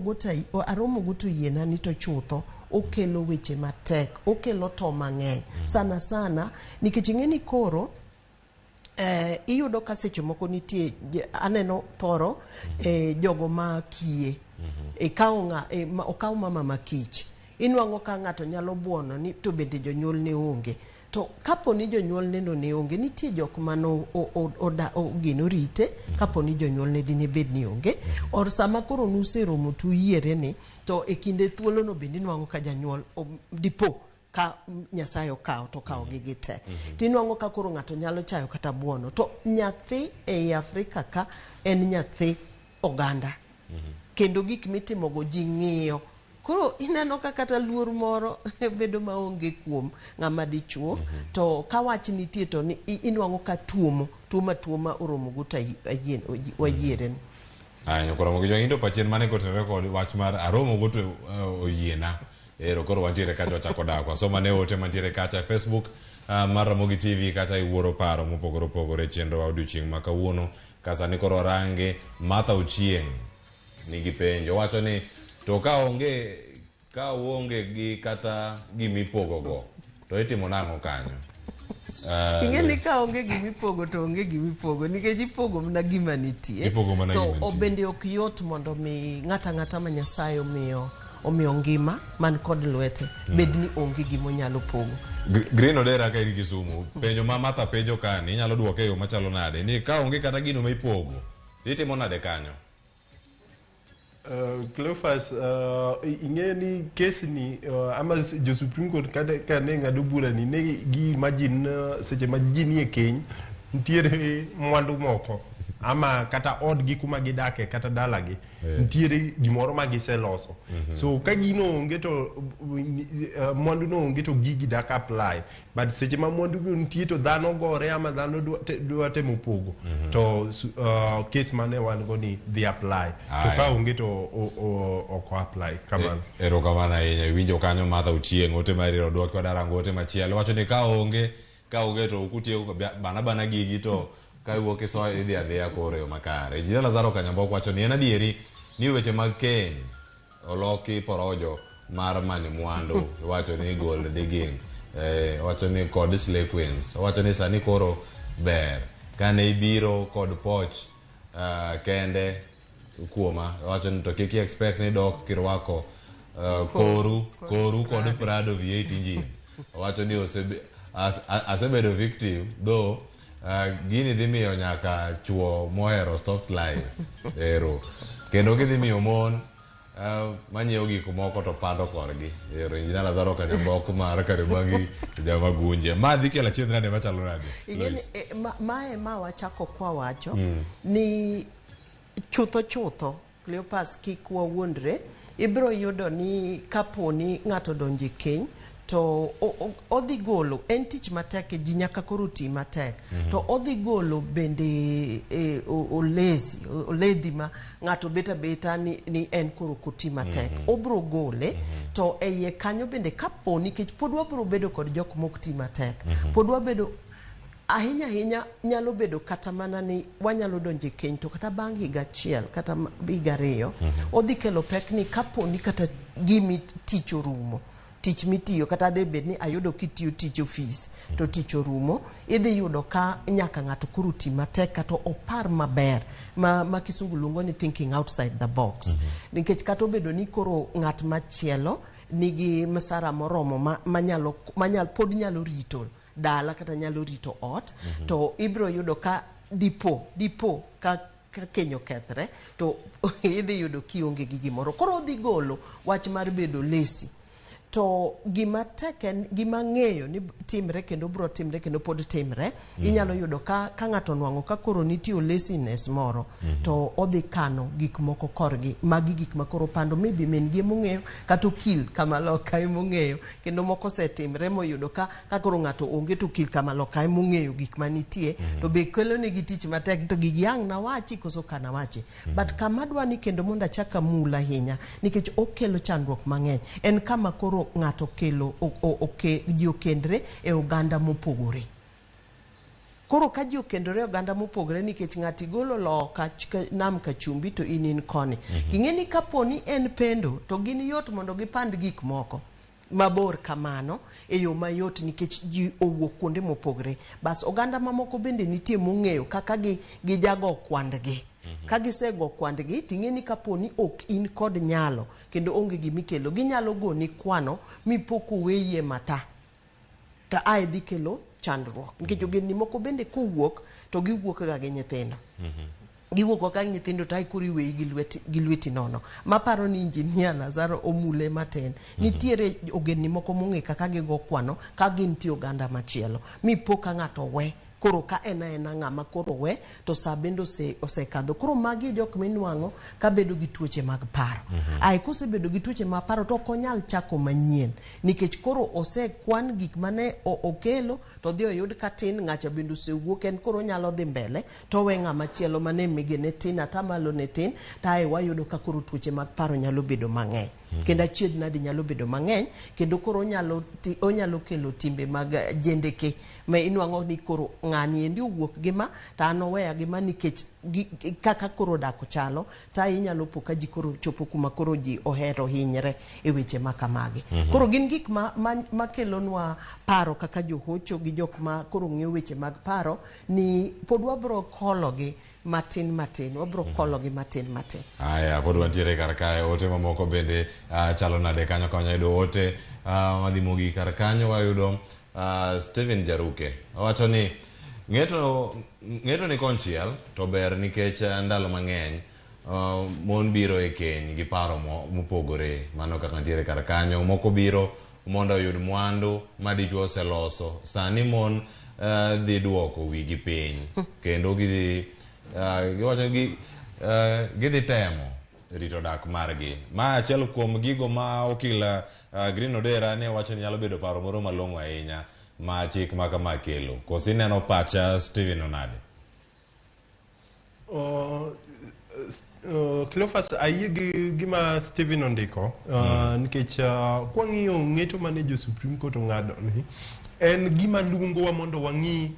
Speaker 2: go to yiena ni to chutho okelo weche matek, okelo to mang'eny sana sana nikech ing'e ni koro iyudo ka seche moko nitie aneno thoro jogo ma kiye okaw mama makich inwang'o ka ng'ato nyalo buono ni to bende jonyuol ne onge. To kapo ni jonyuol neno ne onge, nitie jok mano gino rite, kapo ni jonyuol ne dine bed ni onge, or sama koro nuseromo tuyiere ni, to e kinde thuolo no bende inwang'o ka janyuol dipo ka Nyasaye okawo to okawo gi te. Tinwang'o ka koro ng'ato nyalo chayo kata buono. To nyathi ei Afrika ka en nyathi oganda. Kendo gik mitimogo ji ng'iyo. Koro ineno ka kata luor moro bedo maonge kuom ng'ama dichuo. To ka wach nitie to ni, inwang'o ka tuomo, tuoma tuoma oromo go to wayiere ni.
Speaker 1: Aya, nyakoromo gi jwang' pachien mane kotenore kod wach mar aromo go to oyiena. Ero koro wantiere kacha wachako dak. Wasoma ne ote mantiere kacha e Facebook mar Ramogi TV kata iwuoro paro mopogore opogore e chenro wa odiochieng' ma kawuono. Ka sani koro warange Martha Ochieng' nigi penjo. Owacho ni to ka onge ka uonge gi kata gimipogo go to itimo nang'o kanyo?
Speaker 2: Ing'e ni ka onge gimipogo to onge gimipogo nikech ipogo mana gima nitie.
Speaker 1: Ipogo mana
Speaker 2: to
Speaker 1: gima nitie.
Speaker 2: Bende ok yot mondo mi ng'ata ang'ata ma Nyasaye omiyo omiyo ngima man kod lwete bed ni onge gimonyalo pogo.
Speaker 1: Green Odera ka in Kisumu, penjo ma Martha penjo kani inyalo duoke e yo machalo nade? Ni ka onge kata gino ma ipogo, to itimo nade kanyo?
Speaker 3: Cleophas, ing'eyo ni case ni ama jo Supreme Court kane ng'ado bura ni ne gi imagine seche ma ji nie keny nitiere mwandu moko ama kata odgi kuma gidake kata dalagi nitiere gimoro ma giseloso. So ka gino onge to mwandu no onge to gigi dak apply, but seche ma mwandu go nitie to dhano gore ama dhano dwa temo pogo to case mane wan go ni dhi apply to
Speaker 1: Aya.
Speaker 3: ka onge to ok apply kamano.
Speaker 1: Erokamano ahinya. Iwinjo kanyo Martha Ochieng', ote mar odwoki wadarango ote machielo. Wacho ni ka onge to ukutieko bana bana gigi to ka iwuok isoyo idhi adhiya koro e yo makare. Injinia Lazaro Kanyambok wacho ni en adieri ni weche mag keny oloki porojo mar manyo mwandu. Wacho ni gold digging. Wacho ni kod slay queens. Wacho ni sani koro ber. Kane ibiro kod poch kende kuoma. Wacho ni to kik i expect ni dok kirwako koru kod Prado V8 engine. Wacho ni asebedo victim though gini dhi miyo nyaka chuo mohero soft life ero kendo gidhi miyo mon manyiewo gik moko to pando korgi ero. Injinia Lazaro Kanyambok mar Kariobangi jama gunje ma dhi kelo achiedh nade machalo nade?
Speaker 2: Ing'e ni
Speaker 1: Lois?
Speaker 2: Mae ma wachako kwa wacho ni chutho chutho Cleopas kik wawuondre, ibiro yudo ni kaponi ng'ato donjo e keny to odhi golo, en tich matek, ji nyaka koro ti matek. To odhi golo bende olezi oledhi ma ng'ato bet abeta ni en koro ok oti matek. Obiro gole. To e iye kanyo bende kapo nikech pod wabiro bedo kod jok mok ti matek. Pod wabedo ahinya ahinya nyalo bedo kata mana ni wanyalo donjo e keny to kata bang' higa achiel kata higa ariyo odhi kelo pek ni kapo ni kata gimi tich orumo, tich mitiyo kata de bed ni ayudo kitiyo tich ofis to tich orumo, idhi yudo ka nyaka ng'ato koro ti matek kata opar maber ma kisungu luongo ni thinking outside the box. Nikech kata obedo ni koro ng'at machielo nigi msara moromo ma pod nyalo rito dala kata nyalo rito ot, to ibiro yudo ka dipo ka keny okethre to idhi yudo kionge gi gimoro. Koro odhi golo wach mar bedo lazy. To gima tek en gima ng'eyo ni timre kendo bro timre kendo pod timre. Inyalo yudo ka ng'ato onwang'o ka koro nitie laziness moro to odhi kano gik moko korgi. Magi gik ma koro pando, maybe min gi emong'eyo kata okil kama loka emong'eyo, kendo moko osetimre moyudo ka koro ng'ato onge to okil kama loka emong'eyo gik manitie. To be kelo negi tich matek to gigi ang' nawachi koso ka nawachi. But kama adwa ni kendo mondo achak amul ahinya nikech okelo chandruok mang'eny en kama koro ng'ato kelo ji okendre e oganda mopogore. Koro ka ji okendore e oganda mopogore nikech ng'ato igolo loka nam kachumbi to in koni. Ing'e ni kapo ni en pendo to gin yot mondo gipand gik moko mabor kamano e yo mayot nikech ji owuok kuonde mopogore. Bas oganda mamoko bende nitie mong'eyo kaka gijago kwandgi. Ka gisego kwandgi ting'e ni kapo ni ok in kod nyalo kendo onge gimikelo, ginyalo goni kwano mipo koweyie mata. To ae dhi kelo chandruok nikech ogendni moko bende kowuok to giwuok ga gi nyithindo. Giwuok ka nyithindo to ae koro iweyi gi lweti, gi lweti nono. Maparo ni injinia Lazaro omule matin. Nitiere ogendni moko mong'e kaka gigo kwano ka gintie oganda machielo. Mi po ka ng'ato we koro ka en aena ng'ama koro we to sa bende osekadho. Koro magi e jok minwang'o ka bedo gi tuoche mag paro. Ae kosebedo gi tuoche mag paro to ok onyal chako manyien nikech koro osekwan gik mane okelo to odhi oyud ka tin, ng'acha bende osewuok, en koro onyalo dhi mbele to owe ng'ama chielo mane mige ne tin, atamalo ne tin, to ae wayudo ka koro tuoche mag paro nyalo bedo mang'eny. Kendo achiedh nade nyalo bedo mang'eny kendo koro onyalo kelo timbe mag jendeke ma inwang'o ni koro ng'ani endi owuok gi ma to an oweya gi ma nikech kaka koro dak chalo to ae inyalo po ka ji koro chopo kuma koro ji ohero hinyre e weche ma kamagi. Koro gin gik ma kelonwa paro kaka johocho gi jok ma koro ng'iyo weche mag paro ni pod wabro kologi matin matin, wabro kologi matin matin.
Speaker 1: Aya, pod wantiere kar kae. Ote mamoko bende chalo nade kanyo? Ka wanyayudo ote madhi mogik kar kanyo, wayudo Steven Jaruke owacho ni ng'eto ni konchiel to ber nikech ndalo mang'eny mon biro e keny gi paro mopogore. Mano kaka ntiere kar kanyo, moko biro mondo oyud mwandu ma dichuo oseloso. Sani mon dhi duoko wigi piny kendo gidhi giwacho ni gidhi temo rito dak margi. Ma achiel kuom gigo ma okil Green Odera ne wacho ni nyalo bedo paro moro malong'o ahinya ma chik ma kama kelo. Koso ineno pacha Steven onade?
Speaker 3: Cleophas, ayie gi gima Steven ondiko nikech kwang'iyo ng'eto mane jo Supreme Court ong'ado ni en gima luongowa mondo wang'i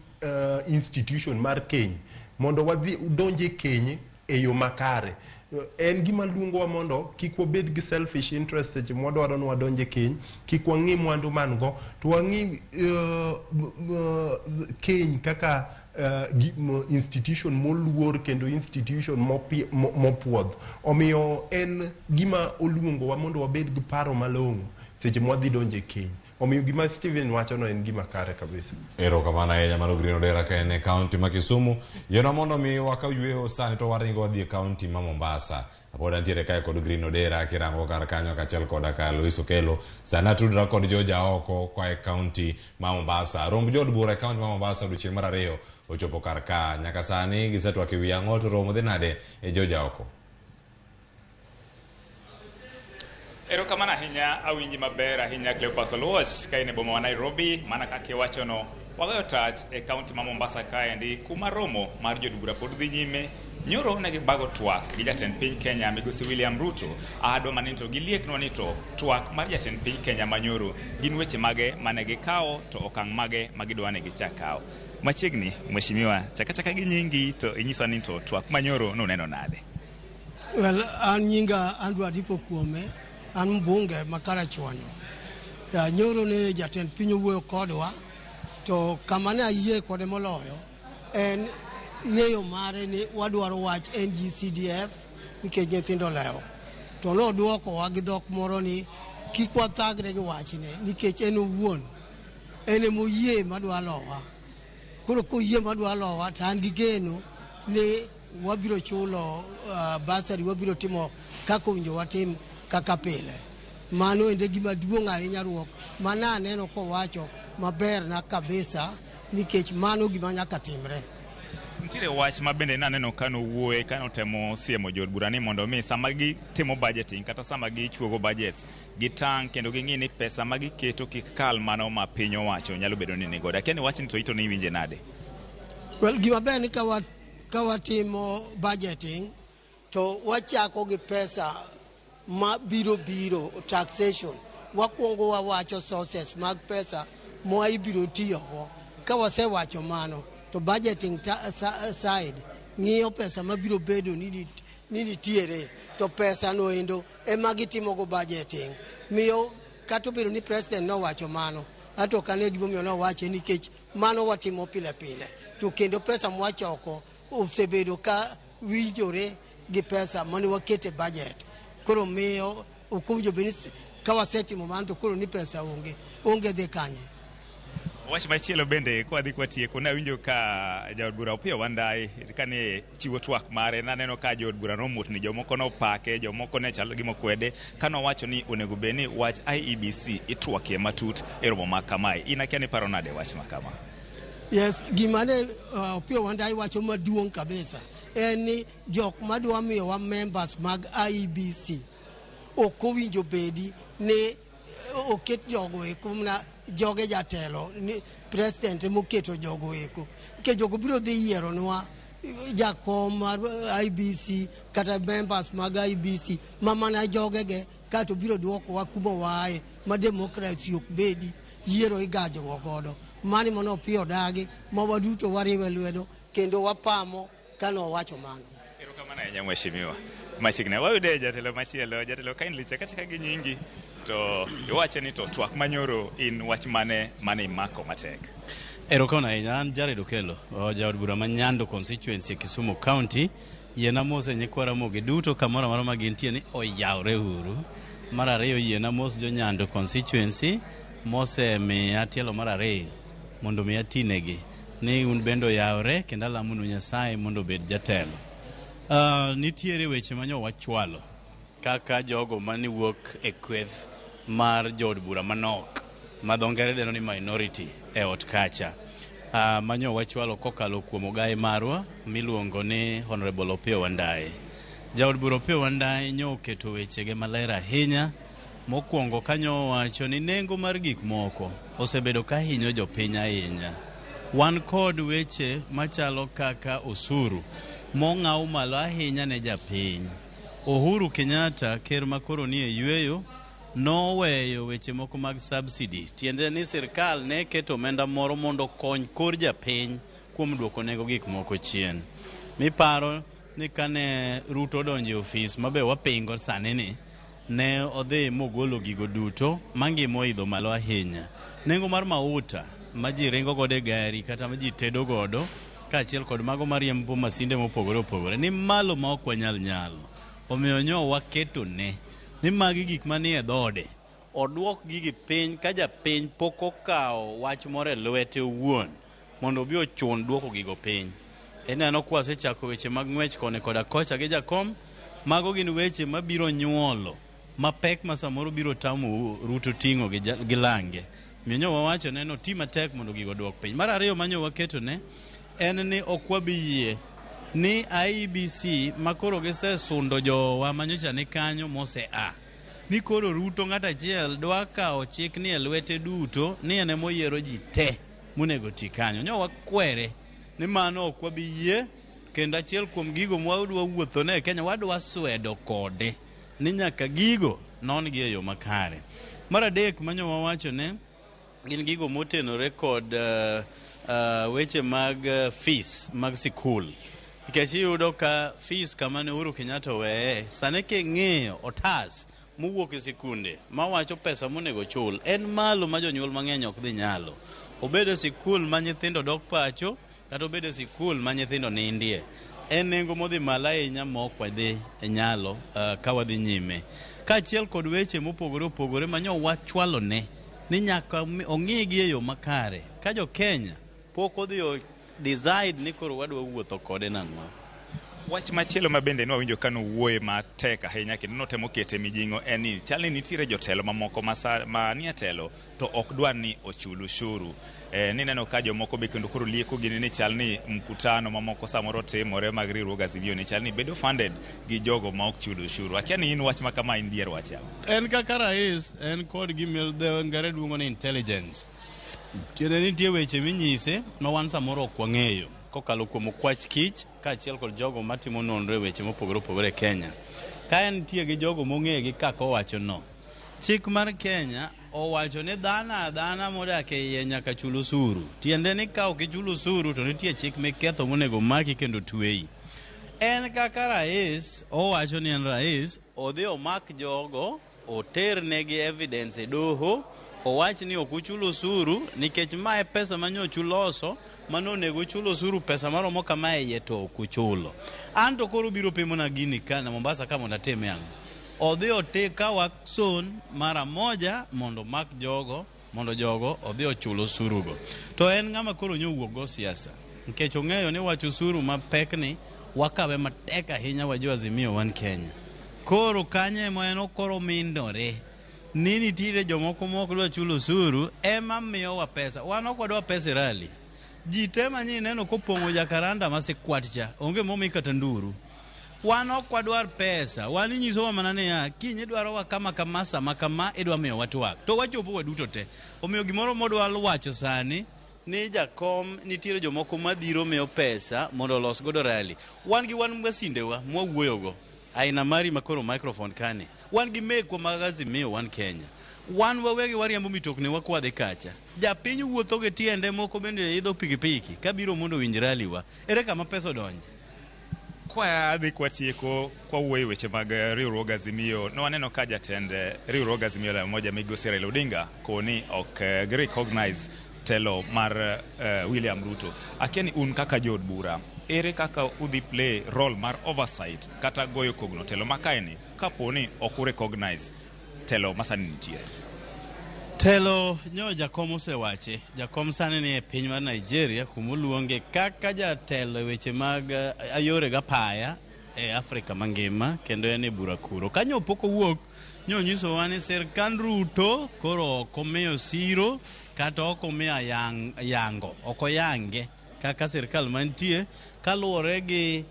Speaker 3: institution mar keny mondo wadhi donje keny e yo makare. En gima luongowa mondo kik wabed gi selfish interest seche mwadwaro ni wadonj e keny, kik wang'i mwandu man go, to wang'i keny kaka institution moluor kendo institution mopuodh. Omiyo en gima oluongowa mondo wabed gi paro malong'o seche mwadhi donjo e keny. Omiyo gima Steven wachono en gima kare kabisa.
Speaker 1: Erokamano ahinya. Mano Green Odera ka en e kaunti ma Kisumu. Yienwa mondo mi wakaw yweyo sani to waringo wadhi e kaunti ma Mombasa. Pod antiere kae kod Green Odera kirango kar kanyo kaachiel koda ka Lois Okelo. Sani atudra kod Joja oko koa e kaunti ma Mombasa. Romb jood bura e kaunti ma Mombasa odiochieng' mar ariyo ochopo kar ka. Nyaka sani gisetwak e wi ang'o to romo dhi nade e Joja oko?
Speaker 16: Erokamano ahinya, awinji maber ahinya Cleopas Oluoch ka in e boma ma Nairobi. Mana kaka iwachono, wagoyo tach e kaunti ma Mombasa kaendi kuma romo mar jood bura pod dhi nyime. Nyoro ne gibago twak gi jatend piny Kenya migosi William Ruto. Adwa mana ni to gilieknwa ni to twak mar jatend piny Kenya manyoro gin weche mage mane gikawo to okang' mage ma gidwa ni gichak kawo. Machiegni, mheshimiwa, chaka chaka gi nyingi to inyiswa ni to twak manyoro nuneno nade?
Speaker 18: Well, an nyinga Andrew Adipo Kuome, an mbunge ma Karachuonyo. Ya, nyoro ne jatend piny owuoyo kodwa, to kama ne ayie kode moloyo en ng'eyo mare ni wadwaro wach NGCDF nikech nyithindo olewo. To nodwokowa gi dhok moro ni kik wathagre gi wachne nikech en owuon en emoyie madwa lowa. Koro koyie madwa lowa to an gi geno ni wabiro chulo bursary, wabiro timo kaka owinjo watim kaka pile. Mano ende gima duong' ahinya ruok mana aneno kowacho maber na kabisa nikech mano gima nyaka timre.
Speaker 16: Nitiere wach ma bende naneno ka nowuoye ka notemo siemo jood bura ni mondo mi sama gitimo budgeting kata sama gichuogo budgets gitang' kendo ging'i ni pesa ma giketo kik kal mano ma piny owacho nyalo bedo ni nigodo. Akia ni wachni to ito ni iwinje nade?
Speaker 18: Well, gima ber ni ka watimo budgeting to wachako gi pesa ma biro biro taxation. Wakwongo wawacho sources mag pesa ma ibiro tiyogo. Ka wasewacho mano to budgeting side ng'iyo pesa mabiro bedo ni nitiere to pesa no endo ema gitimogo budgeting. Miyo kata obedo ni president nowacho mano, ato ok ane gimomiyo nowache nikech mano watimo pile pile. To kendo pesa mwachoko osebedo ka winjore gi pesa mane wakete budget. Koro miyo ok owinjo bed ni ka wasetimo mano to koro ni pesa onge, onge dhi kanye.
Speaker 19: Wach machielo bende kwadhi kwatieko, nawinjo ka jaod bura Opiyo Wandayi kane chiwo twak mare, naneno ka jood bura nomutni, jomoko nopake, jomoko ne chalo gima okwede, kanowacho ni onego bed ni wach IEBC itwakie matut e romo ma kamae. In akia ni iparo nade wach ma kama?
Speaker 18: Yes, gima ne Opiyo Wandayi wacho maduong' kabisa en ni jok madwa miyowa members mag IEBC ok owinjo bedi ni oket jogo eko mana joge jatelo ni president emoketo jogo eko nikech jogo biro dhi yieronwa jakom mar IBC kata members mag IBC ma mana jogege kato biro duokowa kuma waaye ma democracy ok bedi yiero igajruok godo mani mano Opiyo dagi ma waduto wariwe lwedo kendo wapamo kane owacho mano.
Speaker 19: Erokamano ahinya mheshimiwa. Machiegni wayude jatelo machielo, jatelo kindly chak achaka gi nyingi to iwache ni to twak manyoro in wach mane mane imako matek.
Speaker 20: Erokamano ahinya, an Jared Okello, jaod bura ma Nyando constituency e Kisumu County. Yiena mos e nyikwa Ramogi duto kamoro amora ma gintie ni oyawre uru. Mar ariyo yiena mos jo Nyando constituency mosemiya tielo mar ariyo mondo mi atinegi ni un bende oyawre kendo alamonu Nyasaye mondo obed jatelo. Nitiere weche manyo wachwalo kaka jogo mane wuok e kweth mar jood bura manok ma dho ngere dendo ni minority e ot kacha. Manyo wachwalo kokalo kuom ogaye marwa miluongo ni Honorable Opiyo Wandayi. Jaod bura Opiyo Wandayi nyo oketo wechege maler ahinya. Mokwongo kanyo owacho ni nengo mar gik moko osebedo ka hinyo jopiny ahinya. Wan kod weche machalo kaka osuru mong'aw malo ahinya ne japiny. Uhuru Kenyatta, ker makoro nie yweyo, noweyo weche moko mag subsidy. Tiende ni sirkal ne keto omenda moro mondo okony kor japiny kuom duoko nengo gik moko chien. Miparo ni kane Ruto odonjo e ofis mabe wapingo sani ni, ne odhi mogolo gigo duto mangima oidho malo ahinya. Nengo mar mauta ma ji ringo godo e gari kata ma ji tedo godo kaachiel kod mago mariembo masinde mopogore opogore ni malo ma ok wanyal nyalo. Omiyo nyo waketo ne ni magi gik manie dhoode oduok gigi piny ka japiny pok okawo wach moro e lwete owuon mondo obi ochun duoko gigo piny. Ineno kwa wasechako weche mag ng'wech koni koda kocha gi jakom, mago gin weche mabiro nyuolo mapek ma samoro biro tamo Ruto ting'o gi lange. Omiyo nyo wawacho ne no ti matek mondo gigo oduok piny. Mar ariyo manyo waketo ne en ni ok wabi yie ni IEBC makoro gisesundo jowa manyocha ni kanyo mose a. Ni koro Ruto ng'at achiel dwa kawo chik ni e lwete duto ni en emoyiero ji te monego ti kanyo. Nyo wakwere ni mano ok wabi yie kendo achiel kuom gigo mwadwa wuothone e Kenya wadwa swedo kode ni nyaka gigo non gi e yo makare. Mar adek manyo wawacho ne gin gigo motenore kod weche mag fees mag sikul. Nikech iyudo ka fees kama ne Uhuru Kenyatta oweye, sani king'iyo otas mowuok e sikunde mawacho pesa monego chul en malo ma jonyuol mang'eny ok dhi nyalo. Obed e sikul ma nyithindo dok pacho kata obed e sikul ma nyithindo nindie. En nengo modhi malo ahinya ma ok wadhi nyalo ka wadhi nyime. Kaachiel kod weche mopogore opogore ma nyo wachwalo ne ni nyaka ong'igi e yo makare. Ka jo Kenya pok odhi o decide ni koro wadwa wuotho kode nang'o.
Speaker 19: Wach machielo ma bende nwawinjo ka nowuoye matek ahinya kendo notemo kete mijing'o en ni chal ni nitiere jotelo mamoko ma nie telo to ok dwar ni ochul ushuru. Nineno ka jomoko be kendo koro lieko gini ni chal ni mkutano mamoko samoro timore mag riwruog Azimio ni chal ni bedo funded gi jogo ma ok chul ushuru. Akia ni in wach ma kama in dier wach yawa.
Speaker 20: En kaka rais en kod gima dho ngere luongo ni intelligence. Tiende ni nitie weche minyise ma wan samoro ok wang'eyo kokalo kuom okwach kich kaachiel kod jogo matimo nonro e weche mopogore opogore e Kenya. Ka entie gi jogo mong'egi kaka owacho no. Chik mar Kenya owacho ni dhano adhana modak e iye nyaka chul osuru. Tiende ni ka ok ichulo osuru to nitie chik miketho monego maki kendo tweyi. En kaka rais, owacho ni en rais, odhi omak jogo, oternegi evidence e doho, owach ni ok uchul osuru nikech mae pesa manyocha uloso mane onego uchul osuru pesa maromo kama e iye to ok uchulo. An to koro ubiro pimona gini ka na Mombasa ka mondo atime ang'o? Odhi ote kaw action mara moja mondo omak jogo mondo jogo odhi ochul osurugo. To en ng'ama koro nyowuok go siasa nikech ong'eyo ni wach osuru mapekni wakawe matek ahinya wa jo Azimio One Kenya. Koro kanyo ema en okoro mindore ni nitiere jomoko mok dwa chulo osuru ema miyowa pesa. Wan ok wadwa pesa e rally. Ji te ma neno kopong'o jakaranda ma sikwat cha onge momi kata nduru. Wan ok wadwar pesa, wan inyisowa mana niya, kiny idwarowa kama kama sama kama idwa miyowa twak. To wachopo waduto te. Omiyo gimoro modwa wacho sani ni jakom nitiere jomoko madhiro miyo pesa mondo olos godo rally. Wan gi wan masindewa mwawuoyogo. Aina mari makoro microphone kani. Wan gi mekwa mag Azimio One Kenya. Wan wawegi wariembo mitokni wa kwadhi kacha. Japiny wuotho gi tiende moko bende idho pikipiki kabiro mondo owinj rally wa. Ere kama pesa odonje?
Speaker 19: Kwa adhi kwatieko kwawuoyo weche mag riwruog Azimio, ne waneno ka jatend riwruog Azimio la Umoja migosi Raila Odinga koni ok gi recognize telo mar William Ruto. Akia ni un kaka jood bura, ere kaka udhi play role mar oversight kata goyo kogno telo makaeni kapo ni ok u recognize telo masani nitiere?
Speaker 20: Telo nyo jakom osewache. Jakom sani ni e piny mar Nigeria kuma oluonge kaka jatelo e weche mag yore gapaya e Afrika mangima kendo en e bura kuro. Kanyo pok owuok nyo nyisowa ni sirkand Ruto koro ok omiyo siro kata ok omiyo yango, ok oyange kaka sirkal mantie kaluwore gi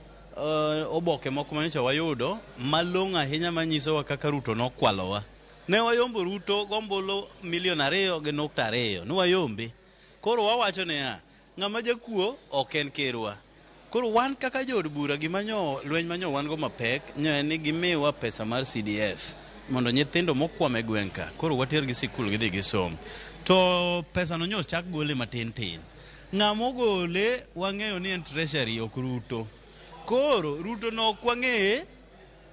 Speaker 20: oboke moko manyocha wayudo malong'o ahinya manyisowa kaka Ruto nokwalowa. Ne wayombo Ruto gombolo milion 2.2, ne wayombe. Koro wawacho niya, ng'ama jakuo ok en kerwa. Koro wan kaka jood bura gima nyo lweny manyo wan go mapek nyo en ni gimiwa pesa mar CDF mondo nyithindo mokwamo e gweng' ka koro watergi sikul gidhi gisom. To pesa no nyo chak gole matin tin. Ng'ama ogole wang'eyo ni en treasury ok Ruto. Koro Ruto no ok wang'eye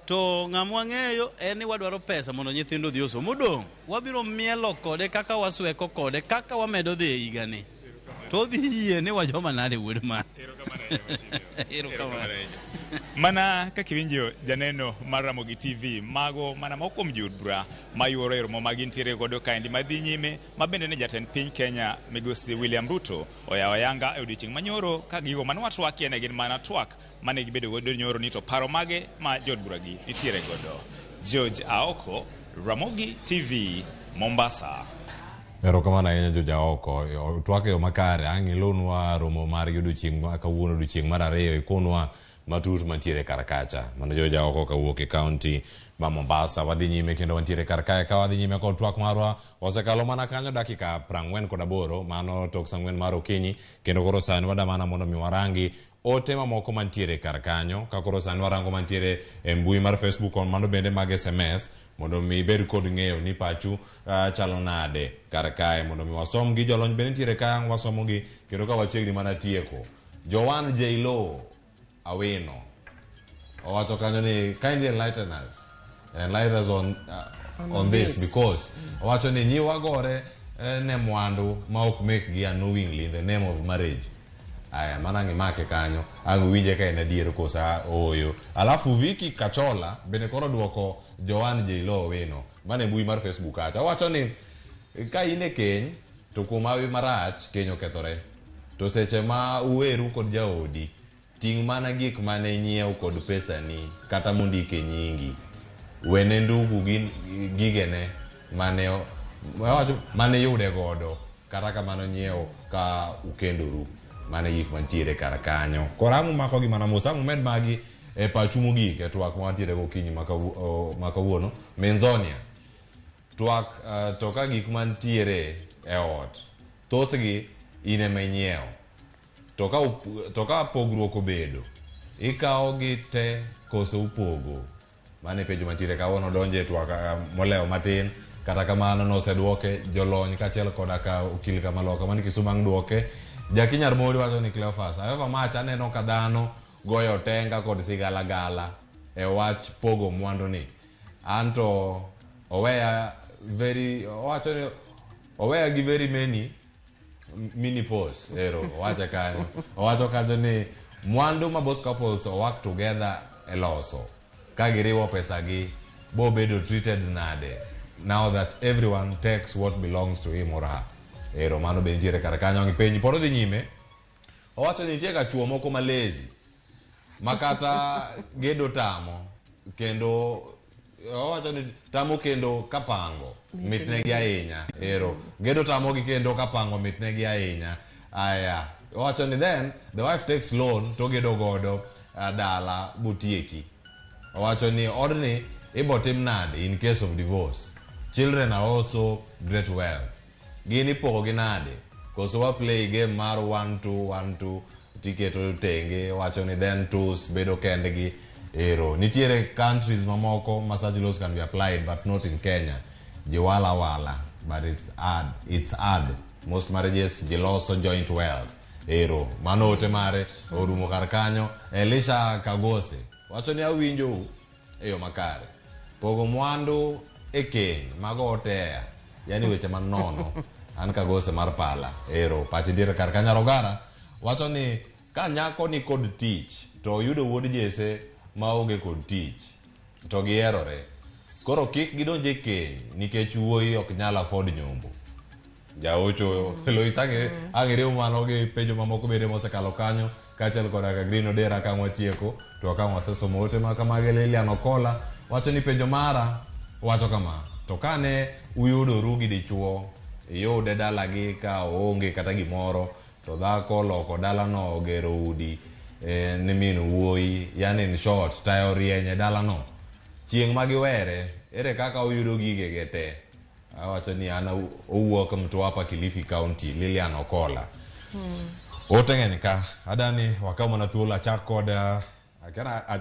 Speaker 20: to ng'ama wang'eyo en ni wadwaro pesa mondo nyithindo odhi osom. Modong' wabiro mielo kode kaka wasweko kode kaka wamedo dhi e higani. To odhi yie ni wajoma nade wuod ma. Erokamano.
Speaker 19: Mana kaka iwinjo janeno mar Ramogi TV, mago mana moko kuom jood bura mayuoro e romo ma gintiere godo kaendi madhi nyime ma bende ne jatend piny Kenya migosi William Ruto oyawo ayanga e odiochieng' manyoro ka gigo mane watwakie ne gin mana twak mane gibedo godo nyoro ni to paro mage ma jood bura gi nitiere godo. George Aoko, Ramogi TV, Mombasa.
Speaker 1: Erokamano ahinya George Aoko. Twak e yo makare. Ang' ilonwa romo margi odiochieng' ma kawuono odiochieng' mar ariyo ikonwa matut mantiere kar kacha. Mano George Aoko kawuok e kaunti ma Mombasa. Wadhi nyime kendo wantiere kar kae ka wadhi nyime kod twak marwa. Osekalo mana kanyo dakika 48 mano tok saa 4 mar okinyi kendo koro sani wadamana mondo mi warangi ote mamoko mantiere kar kanyo ka koro sani warango mantiere e mbui mar Facebook on mano bende mag SMS mondo mi ibed kod ng'eyo ni pachu chalo nade kar kae mondo mi wasom gi jolony bende nitiere kae ang' wasomo gi kendo ka wachiegni mana tieko. Joan J. Lo Awino owacho kanyo ni kindly enlighten us on this because owacho ni nyiwa gore ne mwandu ma ok mekgi unknowingly in the name of marriage. Aya, mana ang' imake kanyo, ang' uwinje ka en adier kosa ooyo. Alafu Vicky Kachola bende koro duoko Joan J. Lo Owino mane mbui mar Facebook kacha. Owacho ni ka in e keny to kuom hawi marach keny okethore. To seche ma uweru kod jaodi, ting' mana gik mane inyiewo kod pesani kata mondike nyingi. Wene ndugu gi gigene mane yude godo kata kamano nyiewo ka ukendoru. Mane gik mantiere kar kanyo. Koro ang' umako gi mana mos, ang' umed magi e pachu mogik e twak ma wantiere gokinyi ma kawuono. Minzonia, twak to ka gik mantiere e ot, thothgi in ema inyiewo. To ka pogruok obedo, ikawo gi te koso upogo? Mano e penjo mantiere kawuono donje e twak molewo matin. Kata kamano noseduoke jolony kaachiel koda ka okil kamaloka mani Kisumu ang' duoke. Jaki Nyarmori wacho ni Cleophas, however much aneno ka dhano goyo tenga kod sigalagala e wach pogo mwandu ni. Anto oweya very owacho ni oweya gi very many mini pause ero owacho kanyo. Owacho kanyo ni mwandu ma both couples work together e loso ka giriwo pesa gi bobedo treated nade. now that everyone takes what belongs to him or her? Ero mano be nitiere kar kanyo ang' penji pod odhi nyime. Owacho ni nitie ga chuo moko ma lazy ma kata gedo tamo kendo owacho ni tamo kendo kapango mitnegi ahinya. Ero gedo tamogi kendo kapango mitnegi ahinya. Aya owacho ni then the wife takes loan to gedo godo dala botieki. Owacho ni odni ibo tim nade in case of divorce? Children are also great wealth. Gin ipogo gi nade? Koso wa play game mar 1 2 1 2 tiketo tenge. Wacho ni then twos bedo kendgi. Ero nitiere countries mamoko ma such laws can be applied, but not in Kenya. Ji wala wala, but it's hard, it's hard. Most marriages ji loso joint wealth. Ero mano ote mare orumo kar kanyo. Elisha Kagose wacho ni awinjou e yo makare. Pogo mwandu e keny mago oteya, yani weche manono. An Kagose mar pala. Ero pache diere kar kanyo. Rogara wacho ni ka nyako ni kod tich to oyudo wuod jese maonge kod tich to giherore, koro kik gidonj e keny nikech wuoyi ok nyal afford nyombo. Jaocho Lois ang' iriw mano gi penjo mamoko bende mosekalo kanyo kaachiel koda ka Green Odera. Ka watieko to ka wasesomo ote ma kamagi, Lilian Okola wacho ni penjo mara wacho kama: to kane uyudoru gi dichuo, iyude dalagi ka oonge kata gimoro, to dhako oloko dalano ogero udi ni min wuoyi, yani in short tayo rieny e dalano, chieng' ma giwere ere kaka oyudo gigege te? Awacho ni an owuok Mtwapa, Kilifi County. Lilian Okola. Ote ng'eny ka adani wakaw mana thuolo achak kod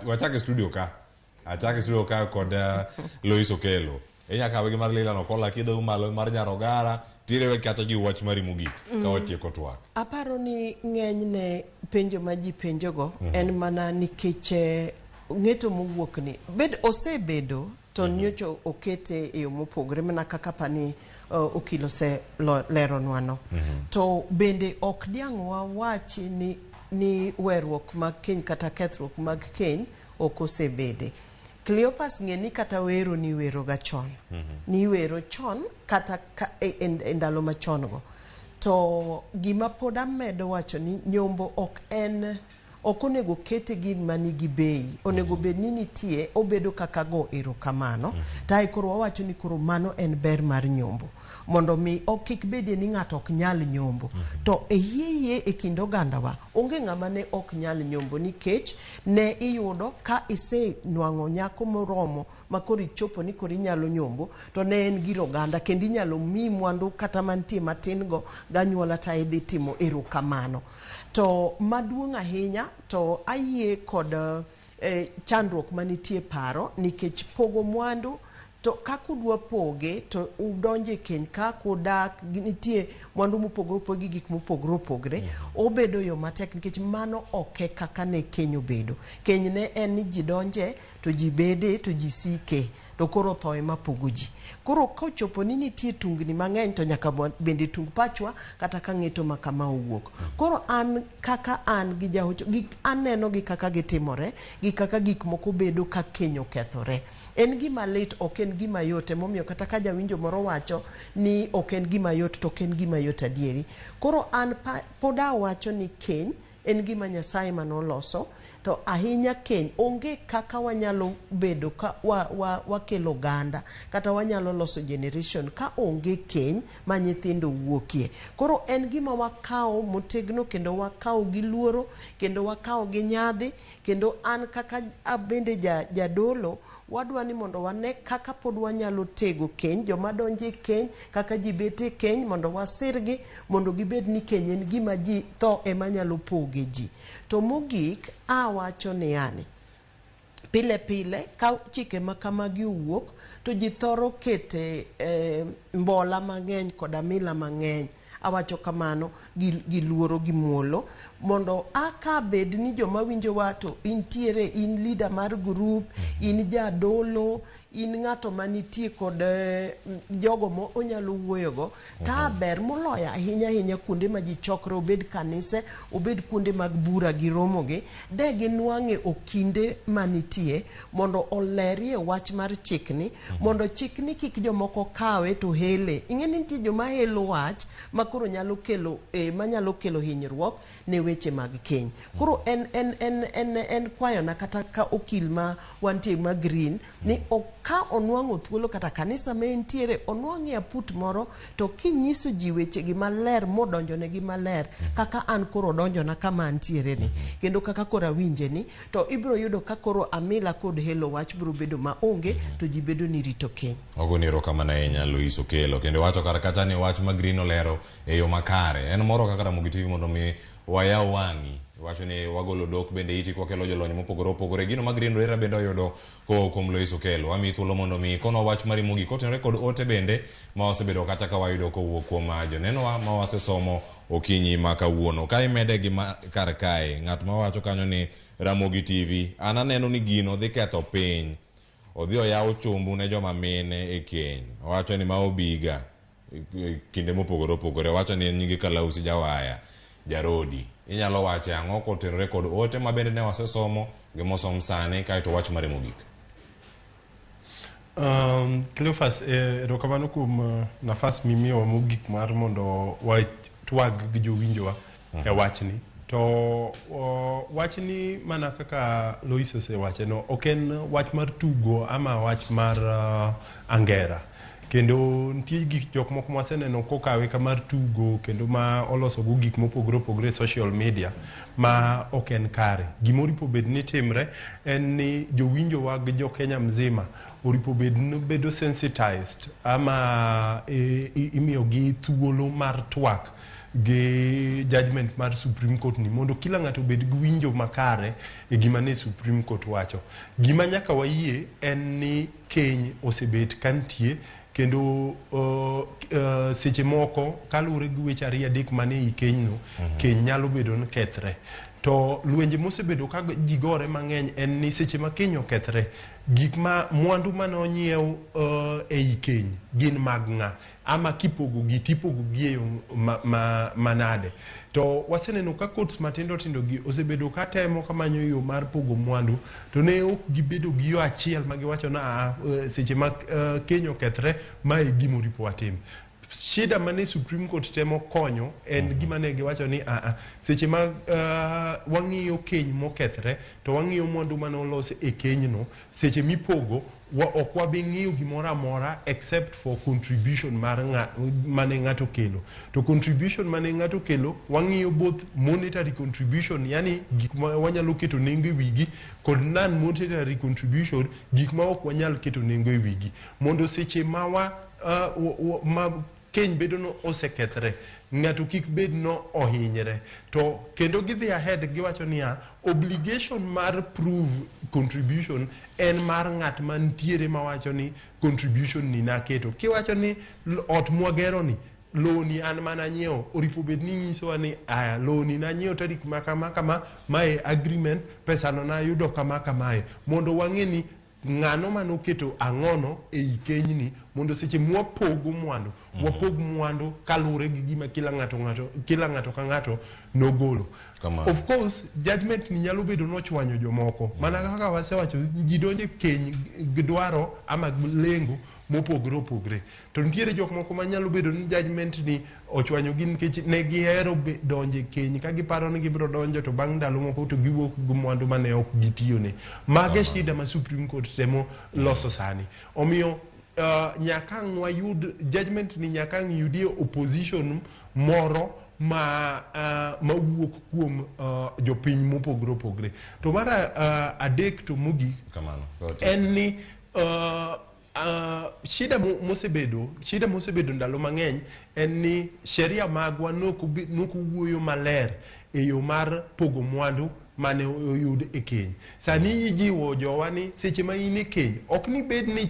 Speaker 1: wachak e studio ka, achak e studio ka kod Lois Okelo. Inya kawe gi mar Lilian Okola kidho malo mar Nyarogara tirewe kata gi wach mari mogik ka watieko twak.
Speaker 2: Aparo ni ng'enyne penjo ma ji penjogo en mana nikech ng'eto mowuok ni bed osebedo to nyocha okete e yo mopogore mana kaka pani okil oseleronwa no. To bende ok diang' wawachi ni weruok mag keny kata kethruok mag keny ok osebede. Cleopas ng'e ni kata wero ni wero ga chon, ni wero chon kata ka, e ndalo machon go. To gima pod amedo wacho ni nyombo ok en ok onego kete gima nigi bei, onego bed ni nitie obedo kaka go erokamano. To koro wawacho ni koro mano en ber mar nyombo mondo mi ok kik bedie ni ng'ato ok nyal nyombo. To e yie yie e kind ogandawa onge ng'ama ne ok nyal nyombo, nikech ne iyudo ka isenwang'o nyako moromo ma koro ichopo ni koro inyalo nyombo, to ne en gir oganda kendo inyalo mi mwandu kata mantie matin go ganyuola ta idhi timo erokamano. To maduong' ahinya to ayie kod chandruok manitie paro nikech pogo mwandu to kaka udwa poge to udonje keny kaka udak nitie mwandu mopogore opogore gi gik mopogore opogore. Obedo yo matek nikech mano ok e kaka ne keny obedo. Keny ne en ni ji donje to ji bede to ji sike to koro tho ema pogo ji. Koro kochopo ni nitie tungni mang'eny to nyaka bende tung pachwa kata ka ng'eto ma kama owuok. Koro an kaka an gi jahocho gik aneno gi kaka gitimore gi kaka gik moko bedo ka keny okethore. En gima lit, ok en gima yot. Emomiyo kata ka jawinjo moro wacho ni ok en gima yot, to ok en gima yot adieri. Koro an pod awacho ni keny en gima Nyasaye manoloso, to ahinya keny onge kaka wanyalo bedo ka wakelo oganda kata wanyalo loso generation ka onge keny ma nyithindo wuokie. Koro en gima wakawo motegno kendo wakawo gi luoro kendo wakawo gi nyadhi, kendo an kaka abende jadolo wadwa ni mondo wane kaka pod wanyalo tego keny, joma donjo e keny, kaka ji bet e keny, mondo wasirgi mondo gibed ni keny en gima ji tho ema nyalo poge ji. To mogik awacho niyani, pile pile ka chike ma kamagi owuok to ji thoro kete mbola mang'eny koda mila mang'eny. Awacho kamano gi luoro gi muolo mondo aka bed ni joma winjowa to intiere in leader mar group, in jadolo, in ng'ato manitie kod jogo mo onyalo wuoyogo, ta ber moloyo ahinya ahinya kuonde ma ji chokre, obed kanise, obed kuonde mag bura gi romogi, de ginwang'e okinde manitie mondo olerie wach mar chikni, mondo chikni kik jomoko kawe to hele. Ing'e ni nitie joma helo wach ma koro nyalo kelo manyalo kelo hinyruok ne weche mag keny. Koro en kwayona kata ka okil ma wantie ma Green ni ka onwang'o thuolo kata kanisa ma entiere onwang'e aput moro, to kinyiso ji wechegi maler modonjonegi maler kaka an koro odonjona kama antiere ni kendo kaka koro awinje ni, to ibiro yudo ka koro amila kod helo wach biro bedo maonge to ji bedo ni rito keny.
Speaker 1: Ogoni erokamano ahinya Lois Okello, kendo wacho kar kacha ni wach ma Green olero e yo makare en moro kaka Ramogi TV mondo mi wayaw wang'i. Wacho ni wagolo dok bende iti kwakelo jolony mopogore opogore. Gino ma Green Odera bende oyudo kowuok kuom Lois Okello. Wamiyi thuolo mondo mi ikonwa wach mari mogik kotenore kod ote bende ma wasebedo kacha ka wayudo kowuok kuom jonenowa ma wasesomo okinyi ma kawuono. Ka imede gi kar kae, ng'at ma wacho kanyo ni Ramogi TV, an aneno ni gino dhi ketho piny. Odhi oyaw chumbu ne joma mine e keny. Owacho ni ma obiga kinde mopogore opogore. Owacho ni en nyinge Kalausi Jawaya Jarodi. Inyalo wache ang'o kotenore kod ote ma bende ne wasesomo gi mosom sani, kaeto wach mare mogik?
Speaker 3: Cleophas, erokamano kuom nafas mimiyowa mogik mar mondo watwag gi jowinjowa e wachni. To wachni mana kaka Lois osewache no, ok en wach mar tugo ama wach mar angera. Kendo nitie gik jok moko mawaseneno kokawe ka mar tugo kendo ma olosogo gik mopogore opogore e social media ma ok en kare. Gima oripo bed ni timre en ni jowinjowa gi jo Kenya mzima oripo bed ni bedo sensitized ama imiyogi thuolo mar twak gi judgment mar Supreme Court ni mondo kila ng'ato obed gi winjo makare e gima ne Supreme Court wacho. Gima nyaka wayie en ni keny osebet ka nitie kendo seche moko kaluwore gi weche ariyo adek mane ei kenyno, keny nyalo bedo ni kethre. To lwenje mosebedo ka ji gore mang'eny en ni seche ma keny okethre, gik ma mwandu mane onyiew ei keny gin mag ng'a, ama kipogo gi tipogo gi e yo manade. To waseneno ka courts matindo tindo gi osebedo ka temo kamanyo yo mar pogo mwandu, to ne ok gibedo gi yo achiel ma giwacho na seche ma keny okethre ma e gima oripo watim. Shida mane Supreme Court temo konyo en gima ne giwacho ni seche ma wang'iyo keny mokethre to wang'iyo mwandu mane olos e kenyno, seche mipogo ok wabi ng'iyo gimoro amora except for contribution mar mane ng'ato kelo. To contribution mane ng'ato kelo wang'iyo both monetary contribution, yani gik ma wanyalo keto nengo e wigi, kod non monetary contribution, gik ma ok wanyal keto nengo e wigi, mondo seche ma ma keny bedo no osekethre, ng'ato kik bed no ohinyre. To kendo gidhi ahead giwacho niya, obligation mar prove contribution en mar ng'at mantiere mawacho ni contribution ni naketo. Kiwacho ni ot mwagero ni, loni an mana nyiewo, oripo bed ni nyisowa ni aya loni nanyiewo tarik ma kama kama, mae agreement, pesano nayudo kama kamae, mondo wang'e ni ng'ano manoketo ang'ono ei kenyni, mondo seche mwapogo mwandu, wapog mwandu kaluwore gi gima kila ng'ato ka ng'ato nogolo. Of course, judgment ni nyalo bedo nochwanyo jomoko. Mana kaka wasewacho, ji donjo e keny gi dwaro ama lengo mopogore opogore. To nitiere jok moko manyalo bedo ni judgment ni ochwanyo gi nikech ne gihero donjo e keny ka giparo ni gibiro donjo to bang' ndalo moko to giwuok gi mwandu mane ok gitiyone. Mago e shida ma Supreme Court temo loso sani. Omiyo nyaka ang' wayud judgment ni, nyaka ang' yudie opposition moro ma mawuok kuom jopiny mopogore opogore. To mar adek to mogik en ni shida mosebedo ndalo mang'eny en ni sheria magwa nokowuoyo maler e yo mar pogo mwandu mane oyud e keny. Sani ijiwo jowa ni seche ma in e keny, ok ni bed ni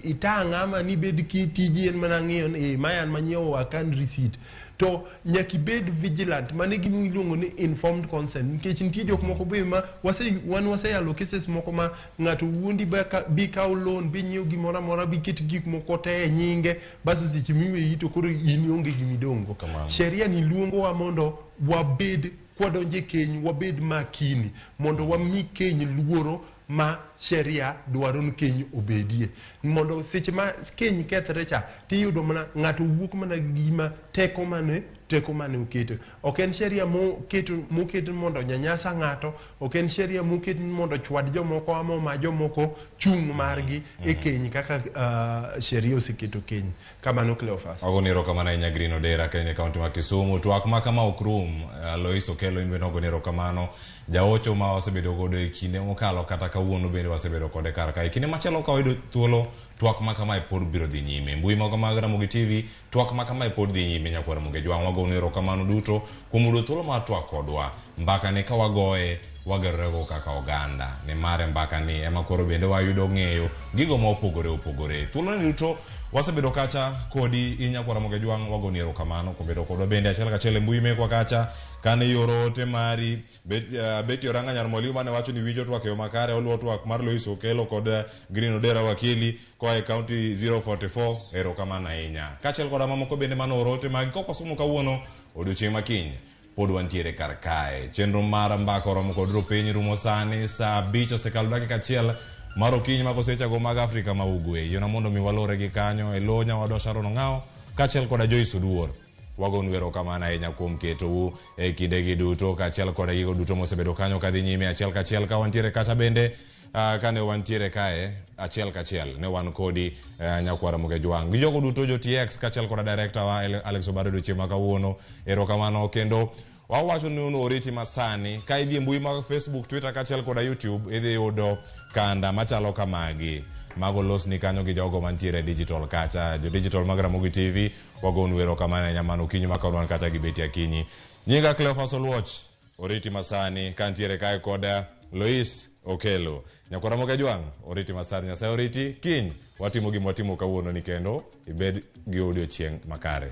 Speaker 3: itang' ama ni bed ki tiji en mana ng'iyo ni mae an manyiewo akan receipt. To nyaka ibed vigilant, mano e gima iluongo ni informed consent, nikech nitie jok moko be ma wan waseyalo cases moko ma ng'ato wuondi bi kaw loan, bi nyiew gimoro amora, bi ket gik moko te e nyinge, basto seche miweyi to koro in ionge gimidong'go. Sheria ni luongowa mondo wabed kwadonjo e keny, wabed makini mondo wami keny luoro ma sheria dwaro ni keny obedie, mondo seche ma keny kethre cha tiyudo mana ng'ato wuok mana gi gima teko mane oketo. Ok en sheria moket mondo onyanyasa ng'ato, ok en sheria moket mondo ochwad jomoko ama oma jomoko chung' margi e keny kaka sheria oseketo keny. Kamano Cleophas.
Speaker 1: Agoni erokamano ahinya Green Odera ka in e kaunti ma Kisumu. Twak ma kama ok rum. Lois Okello in bende ogoni erokamano. Jaocho ma wasebedo godo e kinde mokalo kata kawuono bende wasebedo kode kar kae. Kinde machielo ka wayudo thuolo, twak ma kamae pod biro dhi nyime. Mbui mago mag Ramogi TV, twak ma kamae pod dhi nyime. Nyakwar Ramogi Ojwang', wagonu erokamano duto kuom yudo thuolo mar twak kodwa. Mbaka ni ka wagoye, wagerorego kaka oganda. Nimar e mbaka ni ema koro bende wayudo ng'eyo gigo ma opogore opogore. Thuolo ni duto wasebedo kacha kodi in nyakwar Ramogi Ojwang', wagoni erokamano kuom bedo kodwa bende achiel kachiel e mbui mekwa kacha. Kane ioro ote mari, Betty Oranga Nyar Mwalimu mane wacho ni winjo twak e yo makare, oluwo twak mar Lois Okello kod Green Odera wakili koa e county 044, erokamano ahinya. Kaachiel koda mamoko bende mane ooro ote magi, kok wasomo kawuono, odiochieng' ma kiny pod wantiere kar kae. Chenro mar mbaka oromo kod ropiny rumo sani saa 5 osekalo dakika 1 mar okinyi mago sechego mag Afrika ma Ugwe. Yiena mondo mi walore gi kanyo e lo nyawadwa Sharon Ong'awo kaachiel koda Joyce Oduor. Wagonu erokamano ahinya kuom ketou e kindegi duto kaachiel koda gigo duto mosebedo kanyo kadhi nyime achiel kachiel ka wantiere kacha bende kane wantiere kae achiel kachiel ne wan kodi nyakwar Ramogi Ojwang' gi jogo duto jo TX kaachiel koda director wa Alex Obado odiochieng' ma kawuono. Erokamano kendo wawacho ni unu oriti masani ka idhi e mbui mag Facebook, Twitter kaachiel koda YouTube idhi yudo kanda machalo kamagi. Mago losni kanyo gi jogo mantiere e digital kacha, jo digital mag Ramogi TV. Wagonu erokamano ahinya mano okinyi ma kawuono wan kacha gi Betty Akinyi. Nyinga Cleophas Oluoch, oriti masani kantiere kae kod Lois Okello. Nyakwar Ramogi Ojwang', oriti masani, Nyasaye oriti. Kiny watimo gima watimo kawuono ni kendo ibed gi odiochieng' makare.